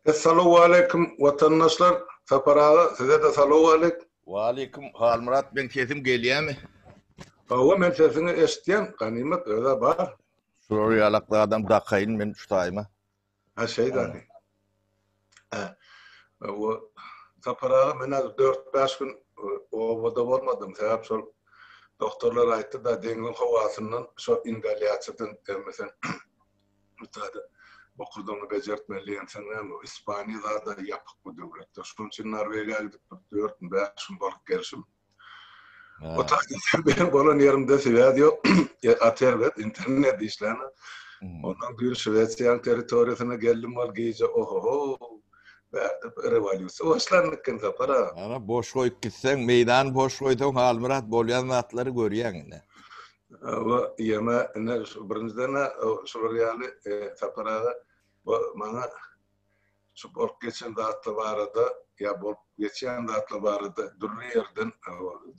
Essalawwaleýkim watandaşlar Sapar aga size-de salowwaleýk. Waleýkim Halmyrat meň sesim gelýämi? Hawa men sesiňi eşitýän ganymat özä bar. Şular ýalak zadam dakaýyn men şu taýyma. Ha şeýdany. Hä. O Sapar aga men häzir 4-5 gün obada bolmadym. Sebäp şol doktorlar aýtdy-da deňziň howasyndan şo ingalýasiýadan sen Mütäde bokurdagyňy bejertmeli diýensoň näme, Ispaniýa zada ýapyk bu döwletde. Şonuň üçin Norwegiýa gidip bir dörtmi-bäş gün bolup gelşim. O taýda meniň bolan ýerimde swýaz ýok. Gaty erbet, internet işlänok. Ondan düýn Şwesiýanyň territoriýasyna geldim ol gije ohoho, bärde rewolýusiýa başlandy eken Sapar aga. Ana boş goýup gitseň, meýdany boş goýsaň Halmyrat bolýan zatlary görýäň ine. Hawa, ýöne ine birinjiden-ä şular ýaly Sapar aga bu maňa şu bolup geçen zatlar barada ýa bolup geçýän zatlar barada dürli ýerden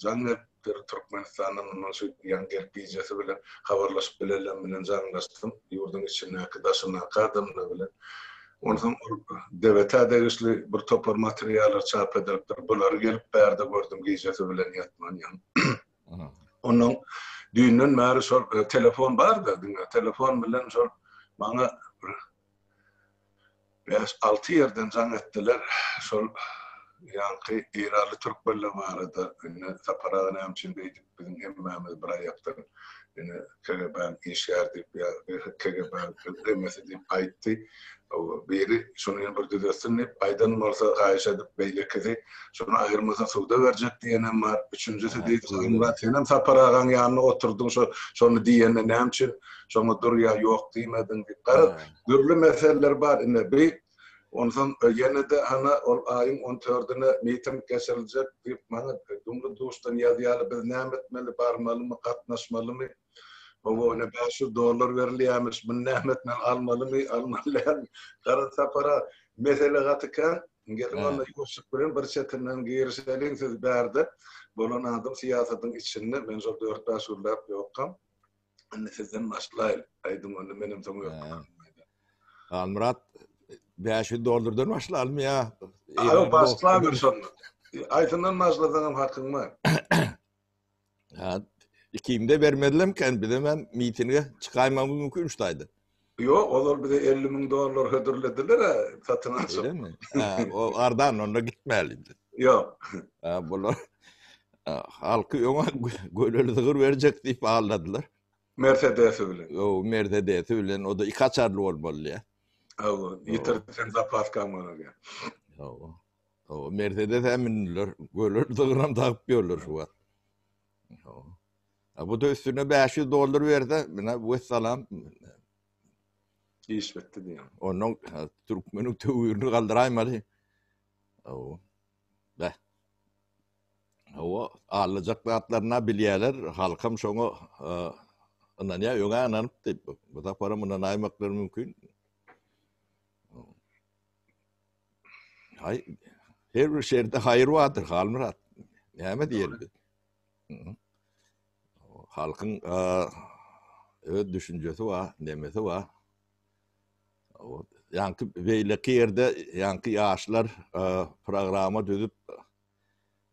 jaň gelipdir. Türkmenistandan mundan şu ýaňy gelip gijesi bilen habarlaşyp bilenlerim bilen jaňlaşdym. Ýurduň içindäki, daşyndaky adamlar bilen. Onsoň ol DWT-ä degişli bir topar materiallar çap edilipdir. Bulary gelip bärde gördüm gijesi bilen ýatman ýaňy. Ondan düýnden bäri şol e, telefon bar-da, diňe telefon bilen şol maňa bir 5-6 ýerden jaň etdiler. Şol ýaňky Eýranly türkmenler barada, indi Sapar aga näme üçin beýdip biziň hemmämiz bir aýakdan indi KGB-niň işgäri diýip ýa KGB-niň demesi diýip aýtdy. Biri şuny ýene bir düzetsin diýip aýdan bolsa haýyş edip beýlekisi şuny aýyrmasa suda berjek diýenem bar. Üçünjisi diýdi Halmyrat senem Sapar agaň ýanynda oturdyň şo şony diýende näme üçin şoňa dur ýa ýok diýmediň diýip. Garaz dürli meseleler bar ine bi onsoň ýene-de hana ol aýyň on dördüne miting geçiriljek diýip maňa dumly-duşdan ýazýarlar biz näme etmeli barmalymy gatnaşmalymy. Hawa, ine 500 dollar berilýärmiş. Muny näme etmeli, almalymy, almaly dälmi? Garaz Sapara, mesele gaty kän. Geliň onda ýuwaşlyk bilen bir çetinden girişeliň siz bärde bolan adam syýasatyň içinde, men şol dört-bäş günläp ýokkam. Indi sizden başlaýyn. Aýdyň onda menem soň öz pikirimi aýdaryn. Halmyrat 500 dollardan başlalymy ýa? Ýok, başlaber şondan. Aýsyndan başlasaňam hakyň bar. Ha, ikimde bermedilermiken bizem hem mitinge çykaýmagymyz mümkin şu taýda. Ýok, ozal bize 50 müň dollar hödürlediler, satyn alsak. Öylemi? Ha, o ardan onda gitmäli indi. Ýok. Ha, bular halky öňe göleli zygyr berjek diýip aldadylar. Mersedesi bilen. Ýo, Mersedesi bilen, o da iki açarly bolmaly diýä. Hawa, ýitirseň zapaskaň bolar diýä. Hawa. O Mercedes hem mündiler. Göler zygyram takyp ýörler şu wagt. A bu da üstüne 500 dollar berse, mine wessalam. Iş bitdi diýen. Ondan türkmeniň töwirini galdyraýmaly. O. Be. Hawa, alajak zatlaryna bilýärler, halkam şoňa ynanýar, öňe ynanypdy. Bu saparam ynanaýmaklary mümkin. Hay, her bir şerde haýyr bardyr, Halmyrat. Näme diýeli biz? Halkyň öz düşünjesi bar, nemesi bar. Ýaňky beýleki ýerde ýaňky ýaşlar programma düzüp,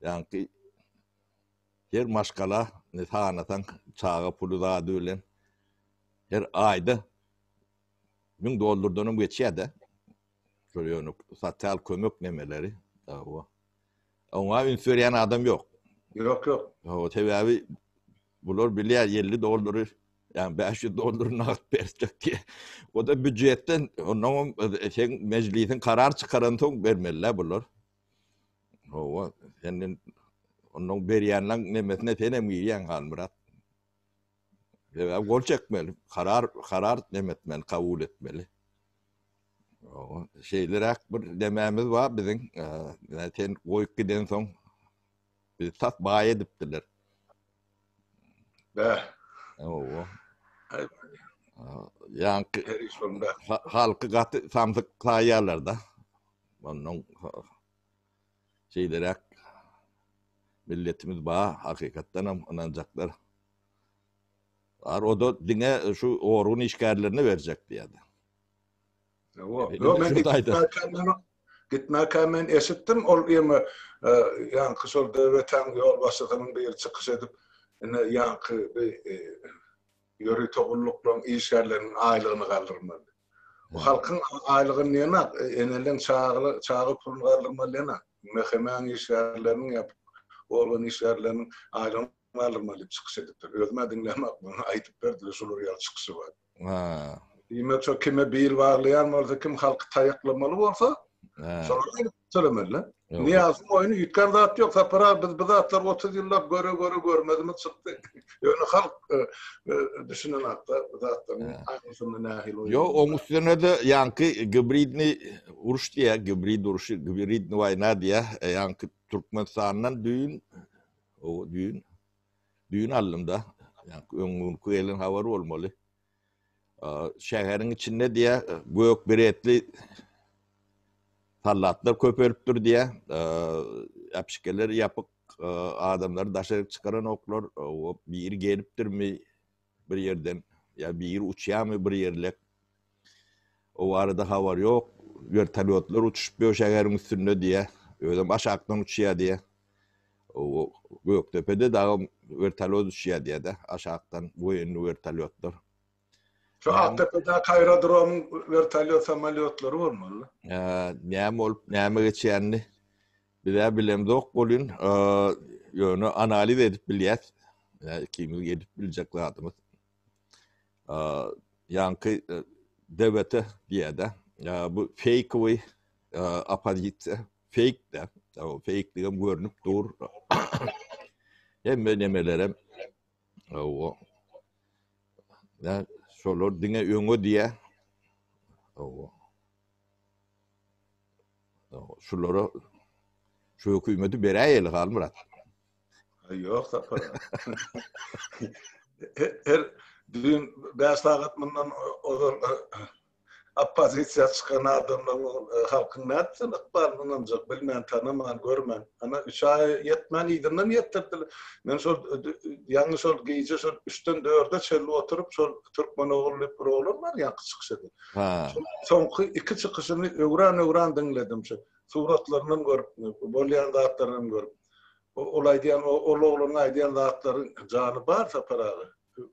ýaňky her maşgala ne sanasaň çaga puly zady bilen her aýda 1000 dollardan hem geçýär-de. Şol ýöne sosial kömek nemeleri. Hawa. Oňa üns berýän adam ýok. Ýok, ýok. Hawa, sebäbi bular bilýär 50 dollary, ýagny 500 dollary nagt berjek diýe. O da býujetden, ondan hem sen mejlisiň karar çykaran soň bermeli bular. Hawa, senden ondan berýänleň nemesine sen hem girýäň Halmyrat. Sebäbi gol çekmeli, karar karar neme etmeli, kabul etmeli. Şeýleräk bir demämiz bar biziň. Sen goýup gidensoň bizi tas baý edipdiler. Bäh. Hawa. Ýaňky halky gaty samsyk saýýarlar-da. Ondan şeýleräk milletimiz bar, hakykatdan hem ynanjaklar. Bar, o da diňe şu organ işgärlerine berjek diýýär. Ýok, men gitmäkä men eşitdim, ol ýeme ýaňky şol DWT-niň ýolbaşçysynyň biri çykyş edip, ine ýaňky ýörite gulluklaryň işgärleriniň aýlygyny galdyrmaly. Bu halkyň aýlygyny diýenak, eneleň çaga çaga puluny galdyrmaly diýenak. MHM-niň işgärleriniň ýa organ işgärleriniň aýlygyny galdyrmaly diýip çykyş edipdir. Özüm-ä diňlämok, maňa aýdyp berdiler şular ýaly çykyşy bar. Ha. Diýmek şo kime bil baglaýan bolsa, kim halky taýaklamaly bolsa, şolara tölemeli. Nyýazowyň oýny üýtgän zat ýok. Sapar aga biz bu zatlary 30 ýyllap göre-göre görmezimiz çykdy. Ýöne halk e, e, düşünenakda bu zatlaryň aňyrsynda nähili oýun. Ýok, oň üstüne-de ýaňky gibridni uruş diýýär, gibrid uruşy, gibridni waýna diýýär. E, ýaňky Türkmenistandan düýn, o düýn Düýn aldym-da. Ýaňky öňňünki gelen habar bolmaly. Şäheriň içinde diýä gök beretli sallatlar köpelipdir diýä. Äpişgeler ýapyk, adamlary daşaryk çykaranoklar. O biri gelipdirmi bir ýerden ýa biri uçýarmy bir ýerlek. O barada habar ýok. Wertolýotlar uçuşyp ýör şäheriň üstünde diýä. Özem aşakdan uçýar diýä. O Gökdepede dagy wertolýot uçýar diýä-de, aşakdan woýennyý wertolýotlar. Şu Akdepedäki aerodromyň wertolýot samolýotlary bolmaly. Näme bolup, näme geçýänini biz-ä bilemzok welin, ýöne analiz edip bilýäs. Ikimiz edip biljek zadymyz. Ýaňky DWT diýýär-de, bu feýkowy oppozisiýa, feýk-de, feýkligem görnüp dur. Hemme nemelerem o şolar diňe öňe diýýär. Şulara şu hökümeti beräýeli Halmyrat. Ýok Sapar. Her düýn 5 sagat mundan ozal oppozisiýa çykan adamlar halkyň nädip sen ykbalyny ynanjak bilmän tanaman görmän. Ana 3 aý ýetmän yzyndan ýetdirdiler. Men şol ýaňy şol gije şol 3-den 4-e çenli oturyp şol Türkmen ogul diýip bir oglan bar ýaňky çykyş eden. Soňky iki çykyşyny öwran-öwran diňledim şu suratlaryndan görüp, bolýan zatlaryndan görüp. Ol aýdýan, ol oglanyň aýdýan zatlary jany bar Sapar aga.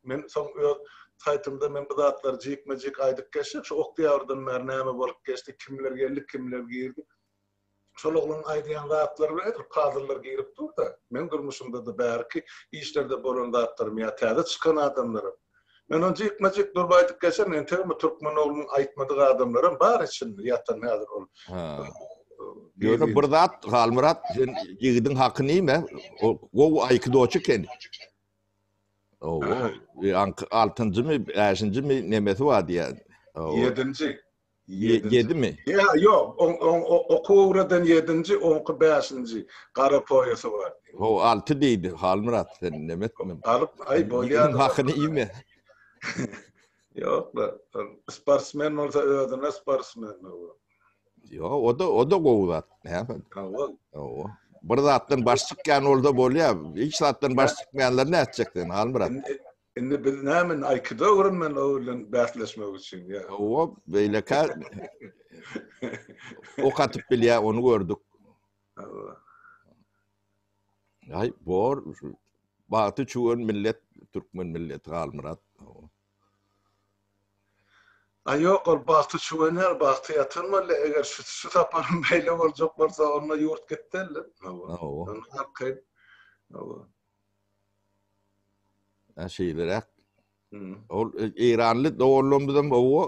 Men soň öz saýtymda men bu zatlary jikme-jik aýdyp geçjek, şu oktýabrdan bäri näme bolup geçdi, kimler geldi, kimler girdi. Şol oglanyň aýdýan zatlary bilen edil pazllar girip dur-da. Meň durmuşymda-da bärki işlerde bolan zatlarym ýa täze çykan adamlarym. Men ony jikme-jik durup aýdyp geçerin, entegem türkmen oglunyň aýtmadyk adamlaram bar içinde ýatan häzir ol. Ýöne bir zat Halmyrat sen ýigidiň hakyny iýme. O gowy aýkidoçy eken. Owo, ýaňky altynjymy, bäşinjimi nemesi bar diýýär. Ýedinji. Ýedimi? Ýa, ýok, oň oň okuw öwreden ýedinji, oňky bäşinji. Gara poýasy bar. Ho, alty diýdi Halmyrat, sen neme etme. Alyp, aý bolýar. Ýigidiň hakyny iýme. Ýok-la, sportsmen bolsa özüne sportsmen. Ýok, o-da, o-da gowy zat. Näme? Hawa. Hawa. Bir zatdan baş çykýan bolsa bolýar. Hiç zatdan baş çykmaýanlar nätjek sen, Halmyrat? Indi biz näme indi aýkido öwrenmeli o bilen bäsleşmek üçin ýa. Hawa, beýlekä ok atyp bilýär, ony gördük. Hawa. Aý, bor, bagty çüwen millet, türkmen milleti Halmyrat. Hawa. Aý ýok, ol bagty çüwen ýaly, bagty ýatan bolýar. Eger şu şu saparam beýle boljak bolsa, onda ýurt gitdi elde. Hawa. Onda arkaýyn. Hawa. Ha şeýleräk. Ol e, Eýranly doganlarymyzam owa,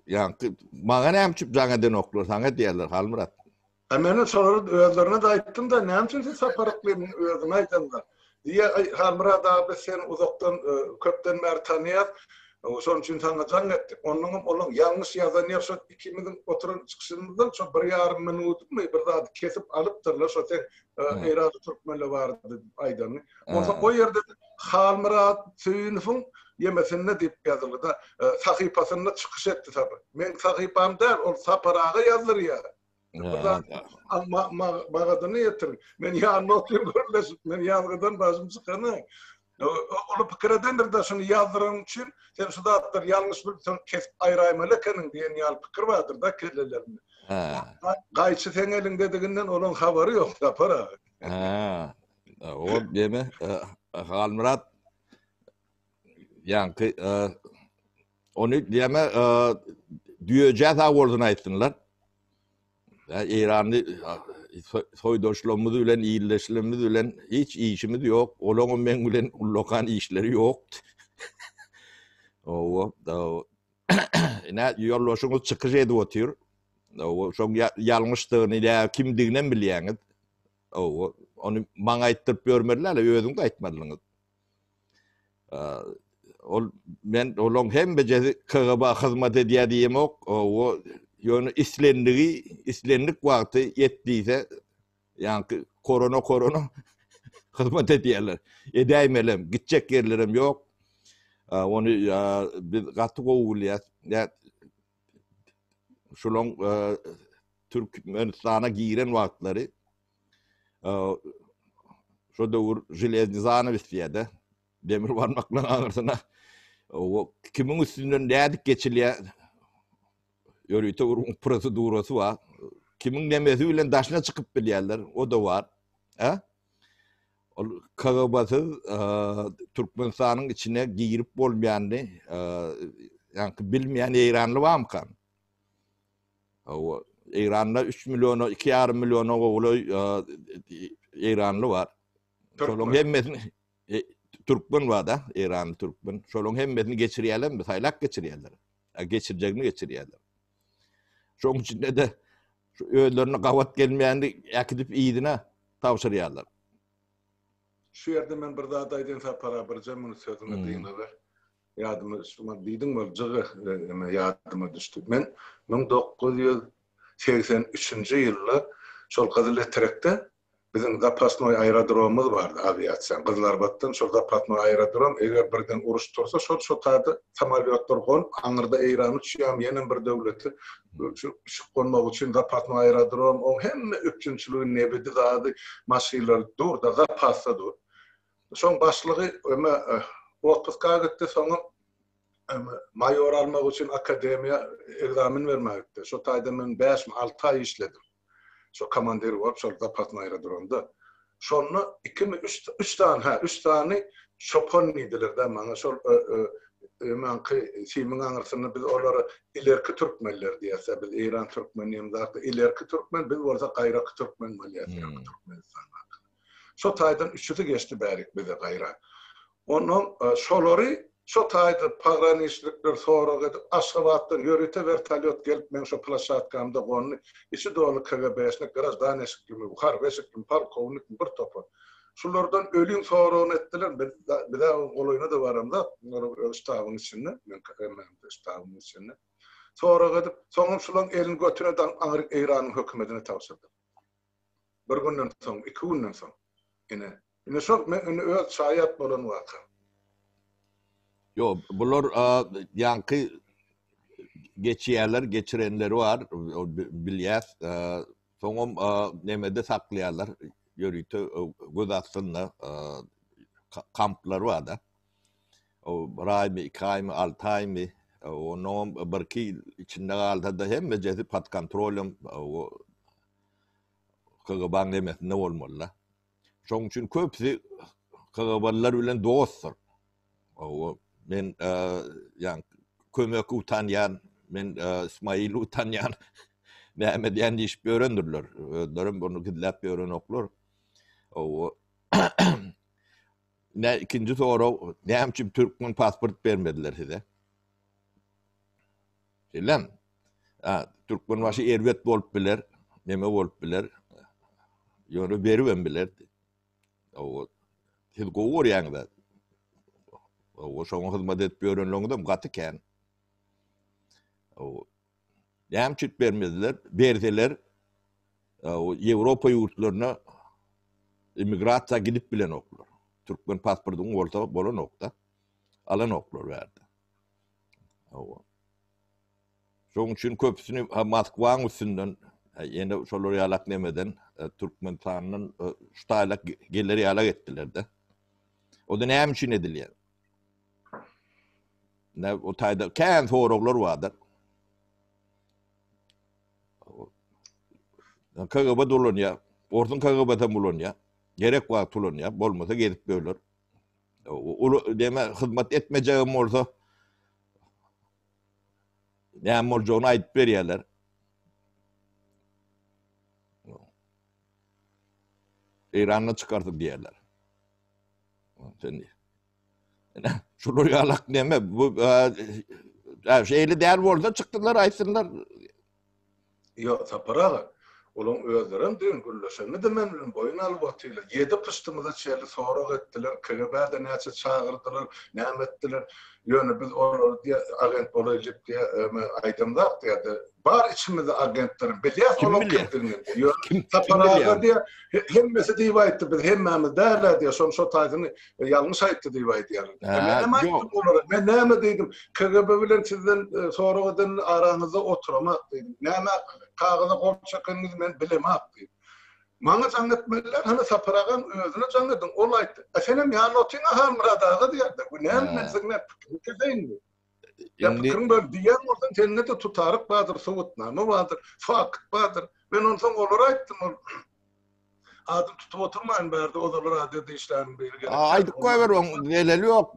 ýaňky maňa näme üçin jaň edenoklar, saňa diýerler Halmyrat. A men şolary özlerine de aýtdym-da, näme üçin siz Sapar Yklymyň özüne aýdanda? Diýýär, aý Halmyrat aga biz seni uzakdan, e, köpden bäri tanaýas. Şonuň üçin saňa jaň etdik. Onnoňam olaň ýalňyş ýazan ýeri şo ikimiziň oturan çykyşymyzdan şo bir ýarym minutymy bir zady kesip alypdyrlar şo sen Eýranly türkmenler barada diýip aýdanyny. Onsoň o ýerde Halmyrat Söýünowyň ýemesinde diýip ýazylgy-da, sahypasynda çykyş etdi Sapar. Meň sahypam däl, ol Sapar aga ýazdyrýar. Magadyny ýetir. Men ýanynda otyr gürleşip, men ýazgydan başym çykany. Uly pikir edendir-de şuny ýazdyranyň üçin sen şu zatlary ýalňyş bilip soň kesip aýraýmaly ekeniň diýen ýaly pikir bardyr-da kellelerinde. Hä. Gaýçy seň eliňdediginden olaň habary ýok Sapar aga. Hä. O neme Halmyrat ýaňky ony diýeme düýejä sag bolsun aýtsynlar. Eýranly soýdaşlarymyz bilen, ildeşlerimiz bilen hiç işimiz ýok. Olaryň meň bilen ullakan işleri ýok. Owa, ine ýoldaşyňyz çykyş edip otyr. Owa, şoň ýalňyşdygyny, ýa kimdiginem bilýäňiz. Owa, ony maňa aýtdyryp ýörmeli däl, özüňiz aýtmalyňyz. Ol men olaň hemmejesi KGB hyzmat edýär diýemok. O ýöne islendigi, islendik wagty et diýse, ýaňky korona korona hyzmat edýärler. Edäýmelem, gitjek ýerlerem ýok. Ony biz gaty gowy bilýäs. Şulaň Türkmenistana giren wagtlary Şo döwür železny zanawis diýýär-de. Demir barmaklaryň aňyrsyna o kimiň üstünden nädip geçilýär? Ýörite bir prosedurasy bar. Kimiň nemesi bilen daşyna çykyp bilýärler, o-da bar. Hä? Ol KGB-siz Türkmenistanyň içine girip bolmaýanyny, ýaňky bilmeýän eýranly barmykan? Hawa, Eýranda 3 milliona, 2,5 milliona golaý eýranly bar. Şolaryň hemmesini e, türkmen bar da, eýranly türkmen. Şolaryň hemmesini geçirýärlermi? Saýlap geçirýärler. Geçirjegini geçirýärler. Şonuň içinde de şu özlerine gabat gelmeýäni äkidip yzyna tabşyrýarlar. Şu ýerde men bir zat aýdaýyn Sapar aga, birje minut sözüňe dyngy ber. Ýadyma şuňa diýdiň bol jygy eme ýadyma düşdi. Men 1983-nji ýylda şol Gyzyletrekde biziň zapasnoý aerodromymyz bardy awiasiýaň. Gyzylarbatdan şol zapasnoý aerodrom eger birden uruş tursa şol şo taýda samolýotlar gonup aňyrda Eýran uçýamy ýenem bir döwleti şu uçup gonmak üçin zapasnoý aerodrom oň hemme üpjünçiligi nebidi zady maşynlary dur-da zapasda dur. Şoň başlygy öme otpuska gitdi, soňam maýor almak üçin akademiýa ekzamen bermäge gitdi. Şo taýda men bäşmi, alty aý işledim. Şo komandir bolup, şol zapasnoý aerodromda. Şonda ikimi, üç, üç sany, hä, üç sany çopan diýdiler-dä maňa. Şol öňki simiň aňyrsynda biz olara ilerki türkmenler diýýäs-ä, biz eýran türkmeni diýemzok-da, ilerki türkmen, biz bolsa gaýraky türkmen bolýas, ýaňky Türkmenistandaky. Şo taýdan üçüsi geçdi bärik bize gaýra. Onnoň şolary şo taýda pograniçnikler sorag edip, Aşgabatdan ýörite wertolýot gelip meň şo ploşadkamda gondy. Içi doly KGB-şnik, graždan eşiklimi, harby eşiklimi, polkownikmi bir topar. Şulardan öliň soragyny etdiler. Biz biz-ä golaýyna-da baramzok. Olar ştabyň içinde, meň KGB-niň ştabynyň içinde. Sorag edip, soňam şulaň elini götüne daňyp aňryk Eýranyň hökümedine tabşyrdyk. Bir günden soň, iki günden soň. Ine, ine şol men indi öz şaýat bolan wakam. Ýok, bular ýaňky geçýärler, geçirenleri bar, bilýäs. Soňam nemede saklaýarlar, ýörite göz astynda kamplar bar-da. O bir aýmy, iki aýmy, alty aýmy, onnoňam birki ýyl içinde galsa-da hemmejesi pod kontrolem KGB-nyň nemesinde bolmaly-da. Şonuň üçin köpüsi KGB-lylar bilen dostdur. O men ýa kömek utanýan, men Ismail utanýan, näme edýän diýişip ýörendirler. Özlerem bunu gizläp ýörenoklar. O Ne ikinji sorag, näme üçin türkmen pasport bermediler size? Şeýlemi? Ha, Türkmenbaşy erbet bolup biler, neme bolup biler. Ýöne beribem bilerdi. O siz gowy görýäňiz. O şoňa hyzmat edip ýörenleriňizem gaty kän. O näme üçin bermediler? Berseler, Ýewropa ýurtlaryna immigrasiýa gidip bilenoklar. Türkmen pasportyň bolsa bolanok-da. Alanoklar bärde. Hawa. Şonuň üçin köpüsini Moskwaň üstünden, ýene şolar ýalak nemeden, Türkmenistandan şu taýlak geler ýalak etdiler-de. O-da näme üçin edilýär? Ne o taýda kän soraglar bardyr. KGB dolanýar. Orsuň KGB-sem ulanýar. Gerek wagt ulanýar. Bolmasa gezip böler. Uly deme hyzmat etmejegim bolsa näme boljagyny aýdyp berýärler. Eýranda çykarsyň diýerler. Sen şular ýalak neme bu şeýle däl bolsa çykdylar aýtsynlar. Ýok, Sapar aga, olaň özlerem düýn gürleşende-de men bilen boýun alyp otyrlar. Ýedi pyşdymyza çenli sorag etdiler, KGB-de näçe çagyrdylar, näme etdiler. Ýöne biz olary diýä agent bolaýjak diýä aýdamzok diýä-de. Bar içimizde agentleriň, bilýäs olaň kimdigini. Ýöne Sapar aga diýä hemmesi diýip aýtdy, biz hemmämiz däl-ä diýä, şoň şo taýsyny ýalňyş aýtdy diýip aýdýarlar. Menem aýtdym olara, men näme diýdim, KGB bilen sizden sorag eden araňyzda oturamak diýdim. Näme kagyza gol çekeniňizi men bilemak diýdim. Maňa jaň etmeliler, hany Sapar agaň özüne jaň ediň, ol aýtdy. A senem ýanynda otyň-a Halmyrat aga diýýär-de. Bu näme men siziň näme pikiriňi keseýinmi? Ýa pikiriň böl diýýän bolsaň sende-de tutaryk bardyr, subutnama bardyr, fakt bardyr. Men onsoň olara aýtdym ol Adyny tutup oturmaýyn bärde ozal radioda işlän biri gerek. Aýdyp goýber oň zeleli ýok.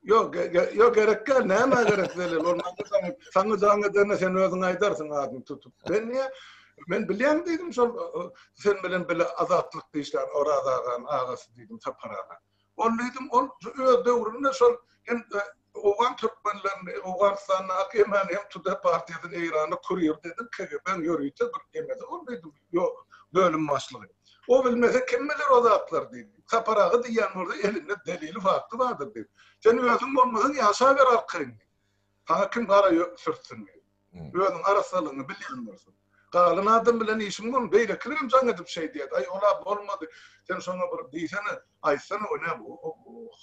Ýok, ýok gerek däl, nämä gerek zelel? Ol maňa jaň, saňa jaň edende sen özüň aýdarsyň adyny tutup. Men niýe? Men bilýän diýdim şol sen bilen bile Azatlykda işlän Oraz aganyň agasy diýdim Sapar aga. Ol diýdim, ol öz döwründe şol hem owgan türkmenlerini, Owganystandaky hemmäni hem Tudeh partiýasyny Eýranda kurýer edip KGB-niň ýörite bir emesi ol diýdim, bölüm başlygy. O bilmese kim biler o zatlary diýdim. Sapar aga diýýän bolsa elinde delili fakty bardyr diýdim. Sen özüň bolmasaň ýaşaber arkaýyn diýdim. Saňa kim gara sürtsün diýdim. Özüň arassalygyňy bilýän bolsaň. Galan adam bilen işiň bolmaz. Beýlekilerem jaň edip şeý diýýärdi. Aý, ol-a bolmady. Sen şoňa bir diýsene, aýtsana, o näme,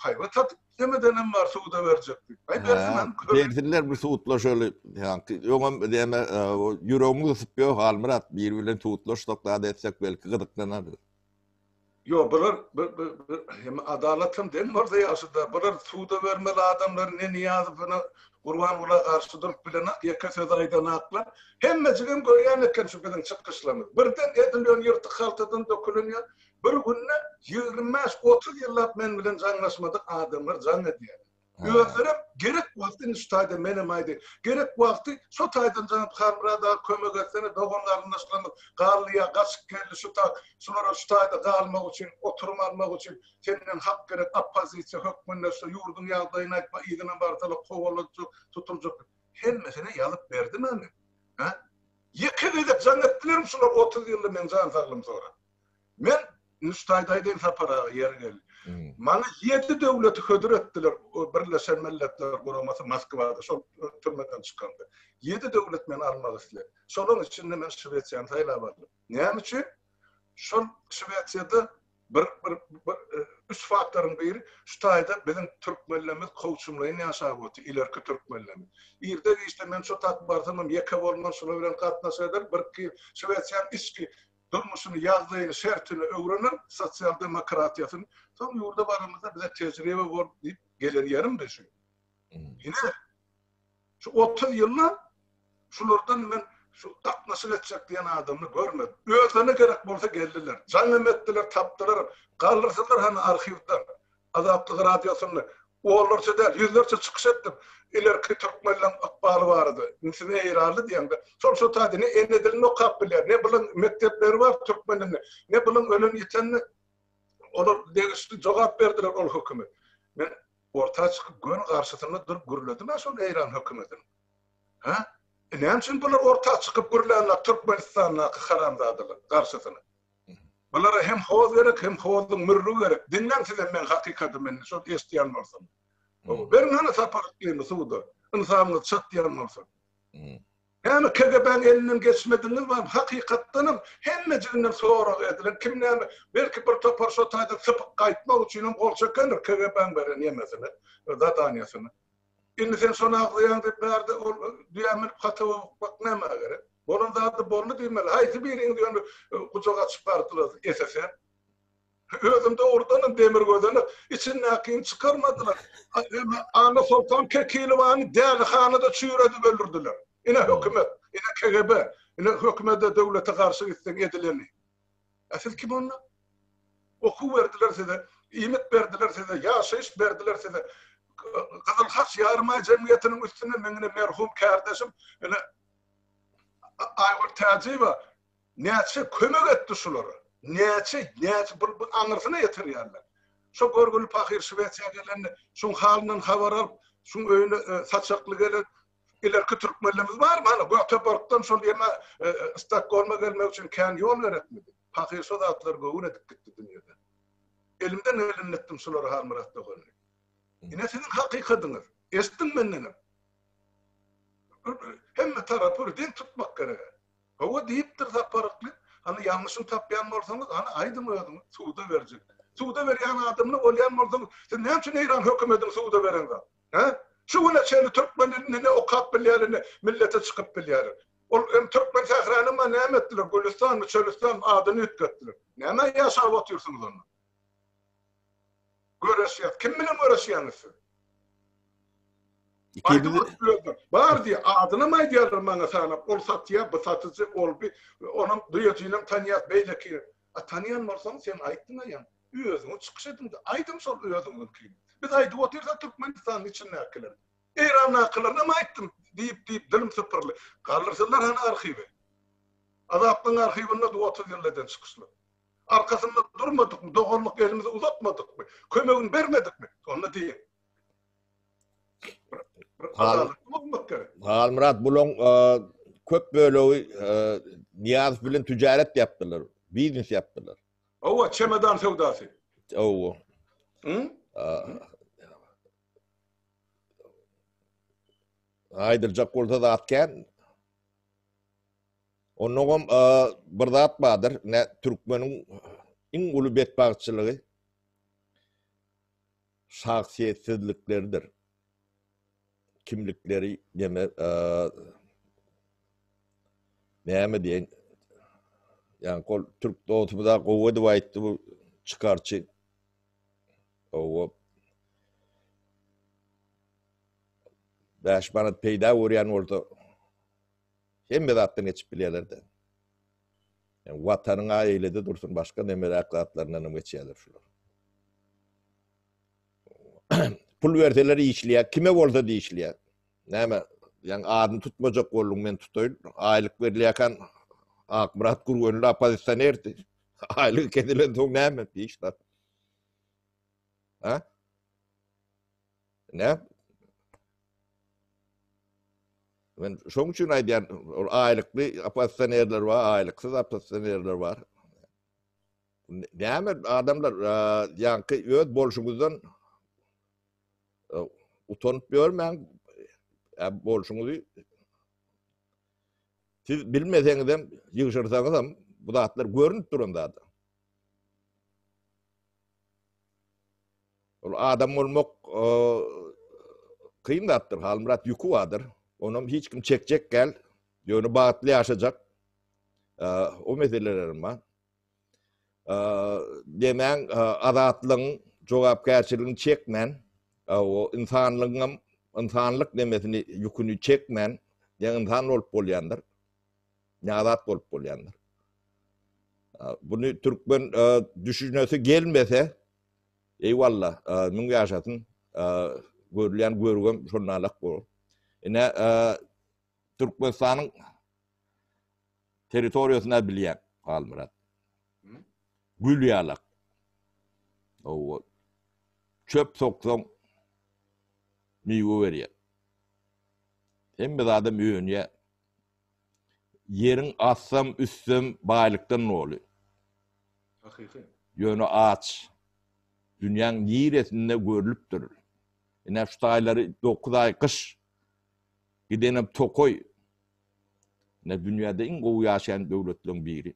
haýbat atyp demedenem bar, suda berjek diýip. Aý, bersin, Bersinler bir sudlaşaly. Ýaňky öňem näme, ýüregimiz gysyp ýok, Halmyrat, biri bilen sudlaşsak, zat etsek, belki gyzyklanarys. Ýok, bular hem adalat hem deň bolsa ýagşyda. Bular suda bermeli adamlar ne Nyýazow ne Gurbangula garşy durup bilenak, ýeke söz aýdanaklar. Hemmejigem görýän eken şu biziň çykyşlarymyzy. Birden edil ýöne ýyrtyk haltadan dökülen ýaly bir günde 25-30 ýyllap men bilen jaňlaşmadyk adamlar jaň edýärler. Özlerem gerek wagty indi şu taýda menem aýdaýyn. Gerek wagty şo taýdan jaň edip Halmyrat aga kömek etsene dogan garyndaşlarymyz galdy ýa gaçyp geldi şu ta şulara şu taýda galmak üçin oturum almak üçin senden hak gerek oppozisiýa hökmünde şu ýurduň ýagdaýyny aýtma yzyna barsalar kowalajak tutuljak diýip hemmesine ýazyp berdim-ä men. Hä? Ýeke gezek jaň etdilermi şular 30 ýylda meň jan saglygymy sorap. Men Nüştaýda aýdaýyn Sapar aga ýeri geldi. Maňa ýedi döwleti hödür etdiler Birleşen Milletler Guramasy Moskwada şol türmeden çykamda. Ýedi döwlet meni almak isledi. Şolaryň içinde men Şwesiýany saýlap aldym. Näme üçin? Şol Şwesiýada bir bir bir üç faktoryň biri şu taýda biziň türkmenlerimiz kowçumlaýyn ýaşap otyr, ilerki türkmenlerimiz. Irde-giçde men şo tak barsamam ýeke bolman şular bilen gatnaşyk eder, birki Şwesiýanyň içki durmuşyny, ýagdaýyny, şertini öwrener, sosial demokratiýasyny, soň ýurda baramyzda bize tejribe bor diýip gelen ýerim de şu. Ine, şu 30 ýylda şulardan men şu gatnaşyk etjek diýen adamyny görmedim. Özlerine gerek bolsa geldiler. Jaň hem etdiler, tapdylar. Galdyrsynlar hany arhiwden. Azatlyk Radiosynda onlarça däl, ýüzlerçe çykyş etdim. Ilerki türkmenleň ykbaly barada. Indi siz eýranly diýeňde, şol şo taýda ne ene dilini okap bilýär, ne bulaň mekdepleri bar türkmen dilinde, ne bulaň ölen-ýitenini olar degişli jogap berdiler ol hökümet. Men orta çykyp göni garşysynda durup gürledim-ä şol eýran hökümetiniň. Hä? E näme üçin bular orta çykyp gürlänok Türkmenistandaky haramzadalar garşysyna? Bulara hem hoz gerek, hem hozuň mürri gerek. Diňläň sizem meň hakykatymy indi, şol eşidýän bolsaňyz. Beriň hany Sapar Yklymy suda, ynsabyňyz çatýan bolsa. Näme KGB-niň elinden geçmediňiz barmy? Hakykatdanam hemmejiginden sorag edilen, kim näme, belki bir topar şo taýdan sypyp gaýtmak üçinem gol çekendir KGB-niň beren ýemesine, zadaniýasyna. Indi sen şony agzaýaň diýip bärde ol düýä münüp hatawa bukmak nämä gerek? Bolan zady boldy diýmeli. Haýsy biriňiz ýöne gujak açyp bardylar SSR? Özüm dogrudanam demir gözenek, içindäkini çykarmadylar. Anna Soltan Kekilowany dälihanada çüýredip öldürdiler. Ine hökümet, ine KGB, ine hökümete, döwlete garşy gitseň edileni. A siz kim onda? Okuw berdiler size, iýmit berdiler size, ýaşaýyş berdiler size. Gyzyl Haç Ýarymaý jemgyýetiniň üstünde meň ine merhum kärdeşim, ine Aýgül Täjiýewa Näçe kömek etdi şulara. Näçe, näçe bu, bu aňyrsyna ýetirýärler. Şo görgüli pahyr Şwesiýa gelende şuň halyndan habar alyp, şuň öýüne e, saçakly gelen ilerki türkmenlerimiz barmy? Hany Göteborgdan şol ýeme e, e, Stokgolma gelmek üçin kän ýol gerekmidi? Pahyr şo zatlary göwün edip gitdi dünýeden. Elimden gelenini etdim şulara Halmyrat doganly. Ine siziň hakykadyňyz. Eşitdiň mendenem. Hemme tarapy bir deň tutmak gerek. Hawa diýipdir Sapar Yklym. Hany ýalňyşyny tapýan bolsaňyz, hany aýdyň özüňiz, suda berjek. Suda berýän adamly bolýan bolsaňyz, siz näme üçin Eýran hökümedini suda bereňzok? Hä? Şu güne çenli türkmen dilinde ne okap bilýärler, ne millete çykyp bilýärler. Ol hem türkmen sähränam näme etdiler? Gülüstanmy, çölüstanmy adyny üýtgetdiler. Nämä ýaşap otyrsyňyz onda? Göreşýäs. Kim bilen göreşýäňiz siz? Bar diýýär, adynam aýdýarlar maňa sanap, ol satýar, bu satyjy, ol bi, onam duýajynam tanýas, beýleki. A tanýan bolsaň, sen aýtdyň-a ýaňy. Özüňiz çykyş ediň-de, aýdyň şol özüňiziňkini. Biz aýdyp otyrsak Türkmenistanyň içindäkileri. Eýrandakylarynam aýtdym diýip diýip dilim sypyrly. Galdyrsynlar hany arhiwi. Azatlygyň arhiwinde 30 ýyl eden çykyşlar. Arkasynda durmadykmy, doganlyk elimizi uzatmadykmy, kömegini bermedikmi? Onda diýiň. Adalatly bolmak gerek. Halmyrat bulaň köp bölegi Nyýazow bilen tüjaret ýapdylar, biznes ýapdylar. Hawa, çemedan söwdasy. Hawa. Aýdyljak bolsa zat kän. Onnoňam bir zat bardyr, ne türkmeniň iň uly betbagtçylygy şahsyýetsizlikleridir. Kimlikleri neme näme diýen ýa ol türk dostumyz gowy edip aýtdy bu çykarçy. Owa. 5 manat peýda görýän bolsa Hemme zatdan geçip bilýärler-de. Ýa watanyň-a eýlede dursun, başga nemeräk zatlaryndan hem geçýärler şular. Pul berseler işleýär, kime bolsa-da işleýär. Näme, ýaňy adyny tutmajak bolduň, men tutaýyn. Aýlyk berilýärkan Akmyrat Gürgenli oppozisionerdi. Aýlygy kesilensoň näme, hiç zat. Ha? Ne? Men şoň üçin aýdýan, ol aýlykly oppozisionerler bar, aýlyksyz oppozisionerler bar. Näme adamlar, ýaňky öz bolşuňyzdan utanyp ýörmäň, bolşuňyzy siz bilmeseňizem, ýygşyrsaňyzam bu zatlar görünip duran zat. Ol adam bolmak kyn zatdyr, Halmyrat ýüki bardyr. Onam hiç kim çekjek gel. Ýöne bagtly ýaşajak. O meselelerim bar. Demäň azatlygyň jogapkärçiligini çekmän, o insanlygyň insanlyk demesini ýüküni çekmän, ne insan bolup bolýandyr, ne azat bolup bolýandyr. Bunu türkmen düşünesi gelmese, Eýwalla, müň ýaşasyn. Görülýän görgem şondanlak bolar. Ine, Türkmenistanyň territoriýasyny bilýän Halmyrat. Gül ýalak. Owa. Çöp soksaň miwe berýär. Hemme zadam önýär. Ýeriň astam üstem baýlykdan doly. Hakyky. Ýöne aç. Dünýäň niresinde görlüpdir. Ine şu taýlary 9 aý gyş. Gidenem tokaý. Ine dünýäde iň gowy ýaşaýan döwletleriň biri.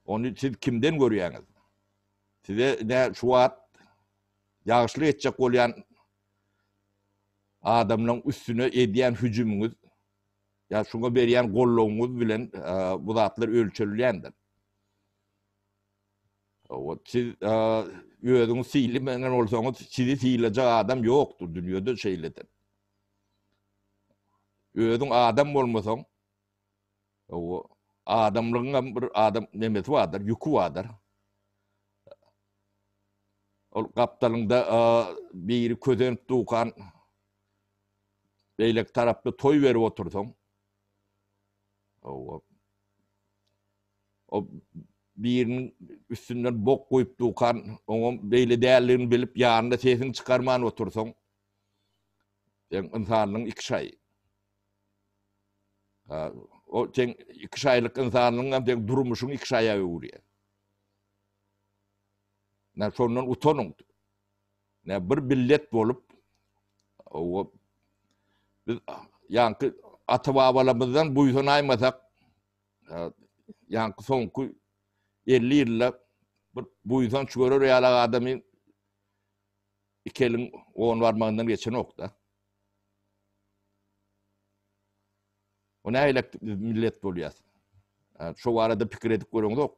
Ony siz kimden görýäňiz? Size ne şu wagt ýagşylyk etjek bolýan adamlaryň üstüne edýän hüjümiňiz. Ýa şuňa berýän goldawyňyz bilen bu zatlar ölçelýändir. Owa, siz özüňiz sylaman bolsaňyz, sizi sylajak adam ýokdur dünýede şeýledir. Özüň adam bolmasaň, owa, adamlygyň hem bir adam nemesi bardyr, ýüki bardyr. Ol gapdalyňda biri közenip dukan, beýleki tarapda toý berip otursaň, owa, o biriniň üstünden bok guýup dukan, oňam beýle däldigini bilip, ýanynda sesiňi çykarman otursaň, seň ynsanlygyň iki şaýy. O seň iki şaýlyk ynsanlygyň hem seň durmuşyňy iki şaýa öwürýär. Nä şondan utanyň. Nä bir millet bolup, o biz ýaňky ata-babalarymyzdan buýsanaýmasak, ýaňky soňky 50 ýylda bir buýsanç görer ýaly adamy iki eliň on barmagyndan geçenok-da. O nähili millet bolýar? Şo barada pikir edip göreňzok.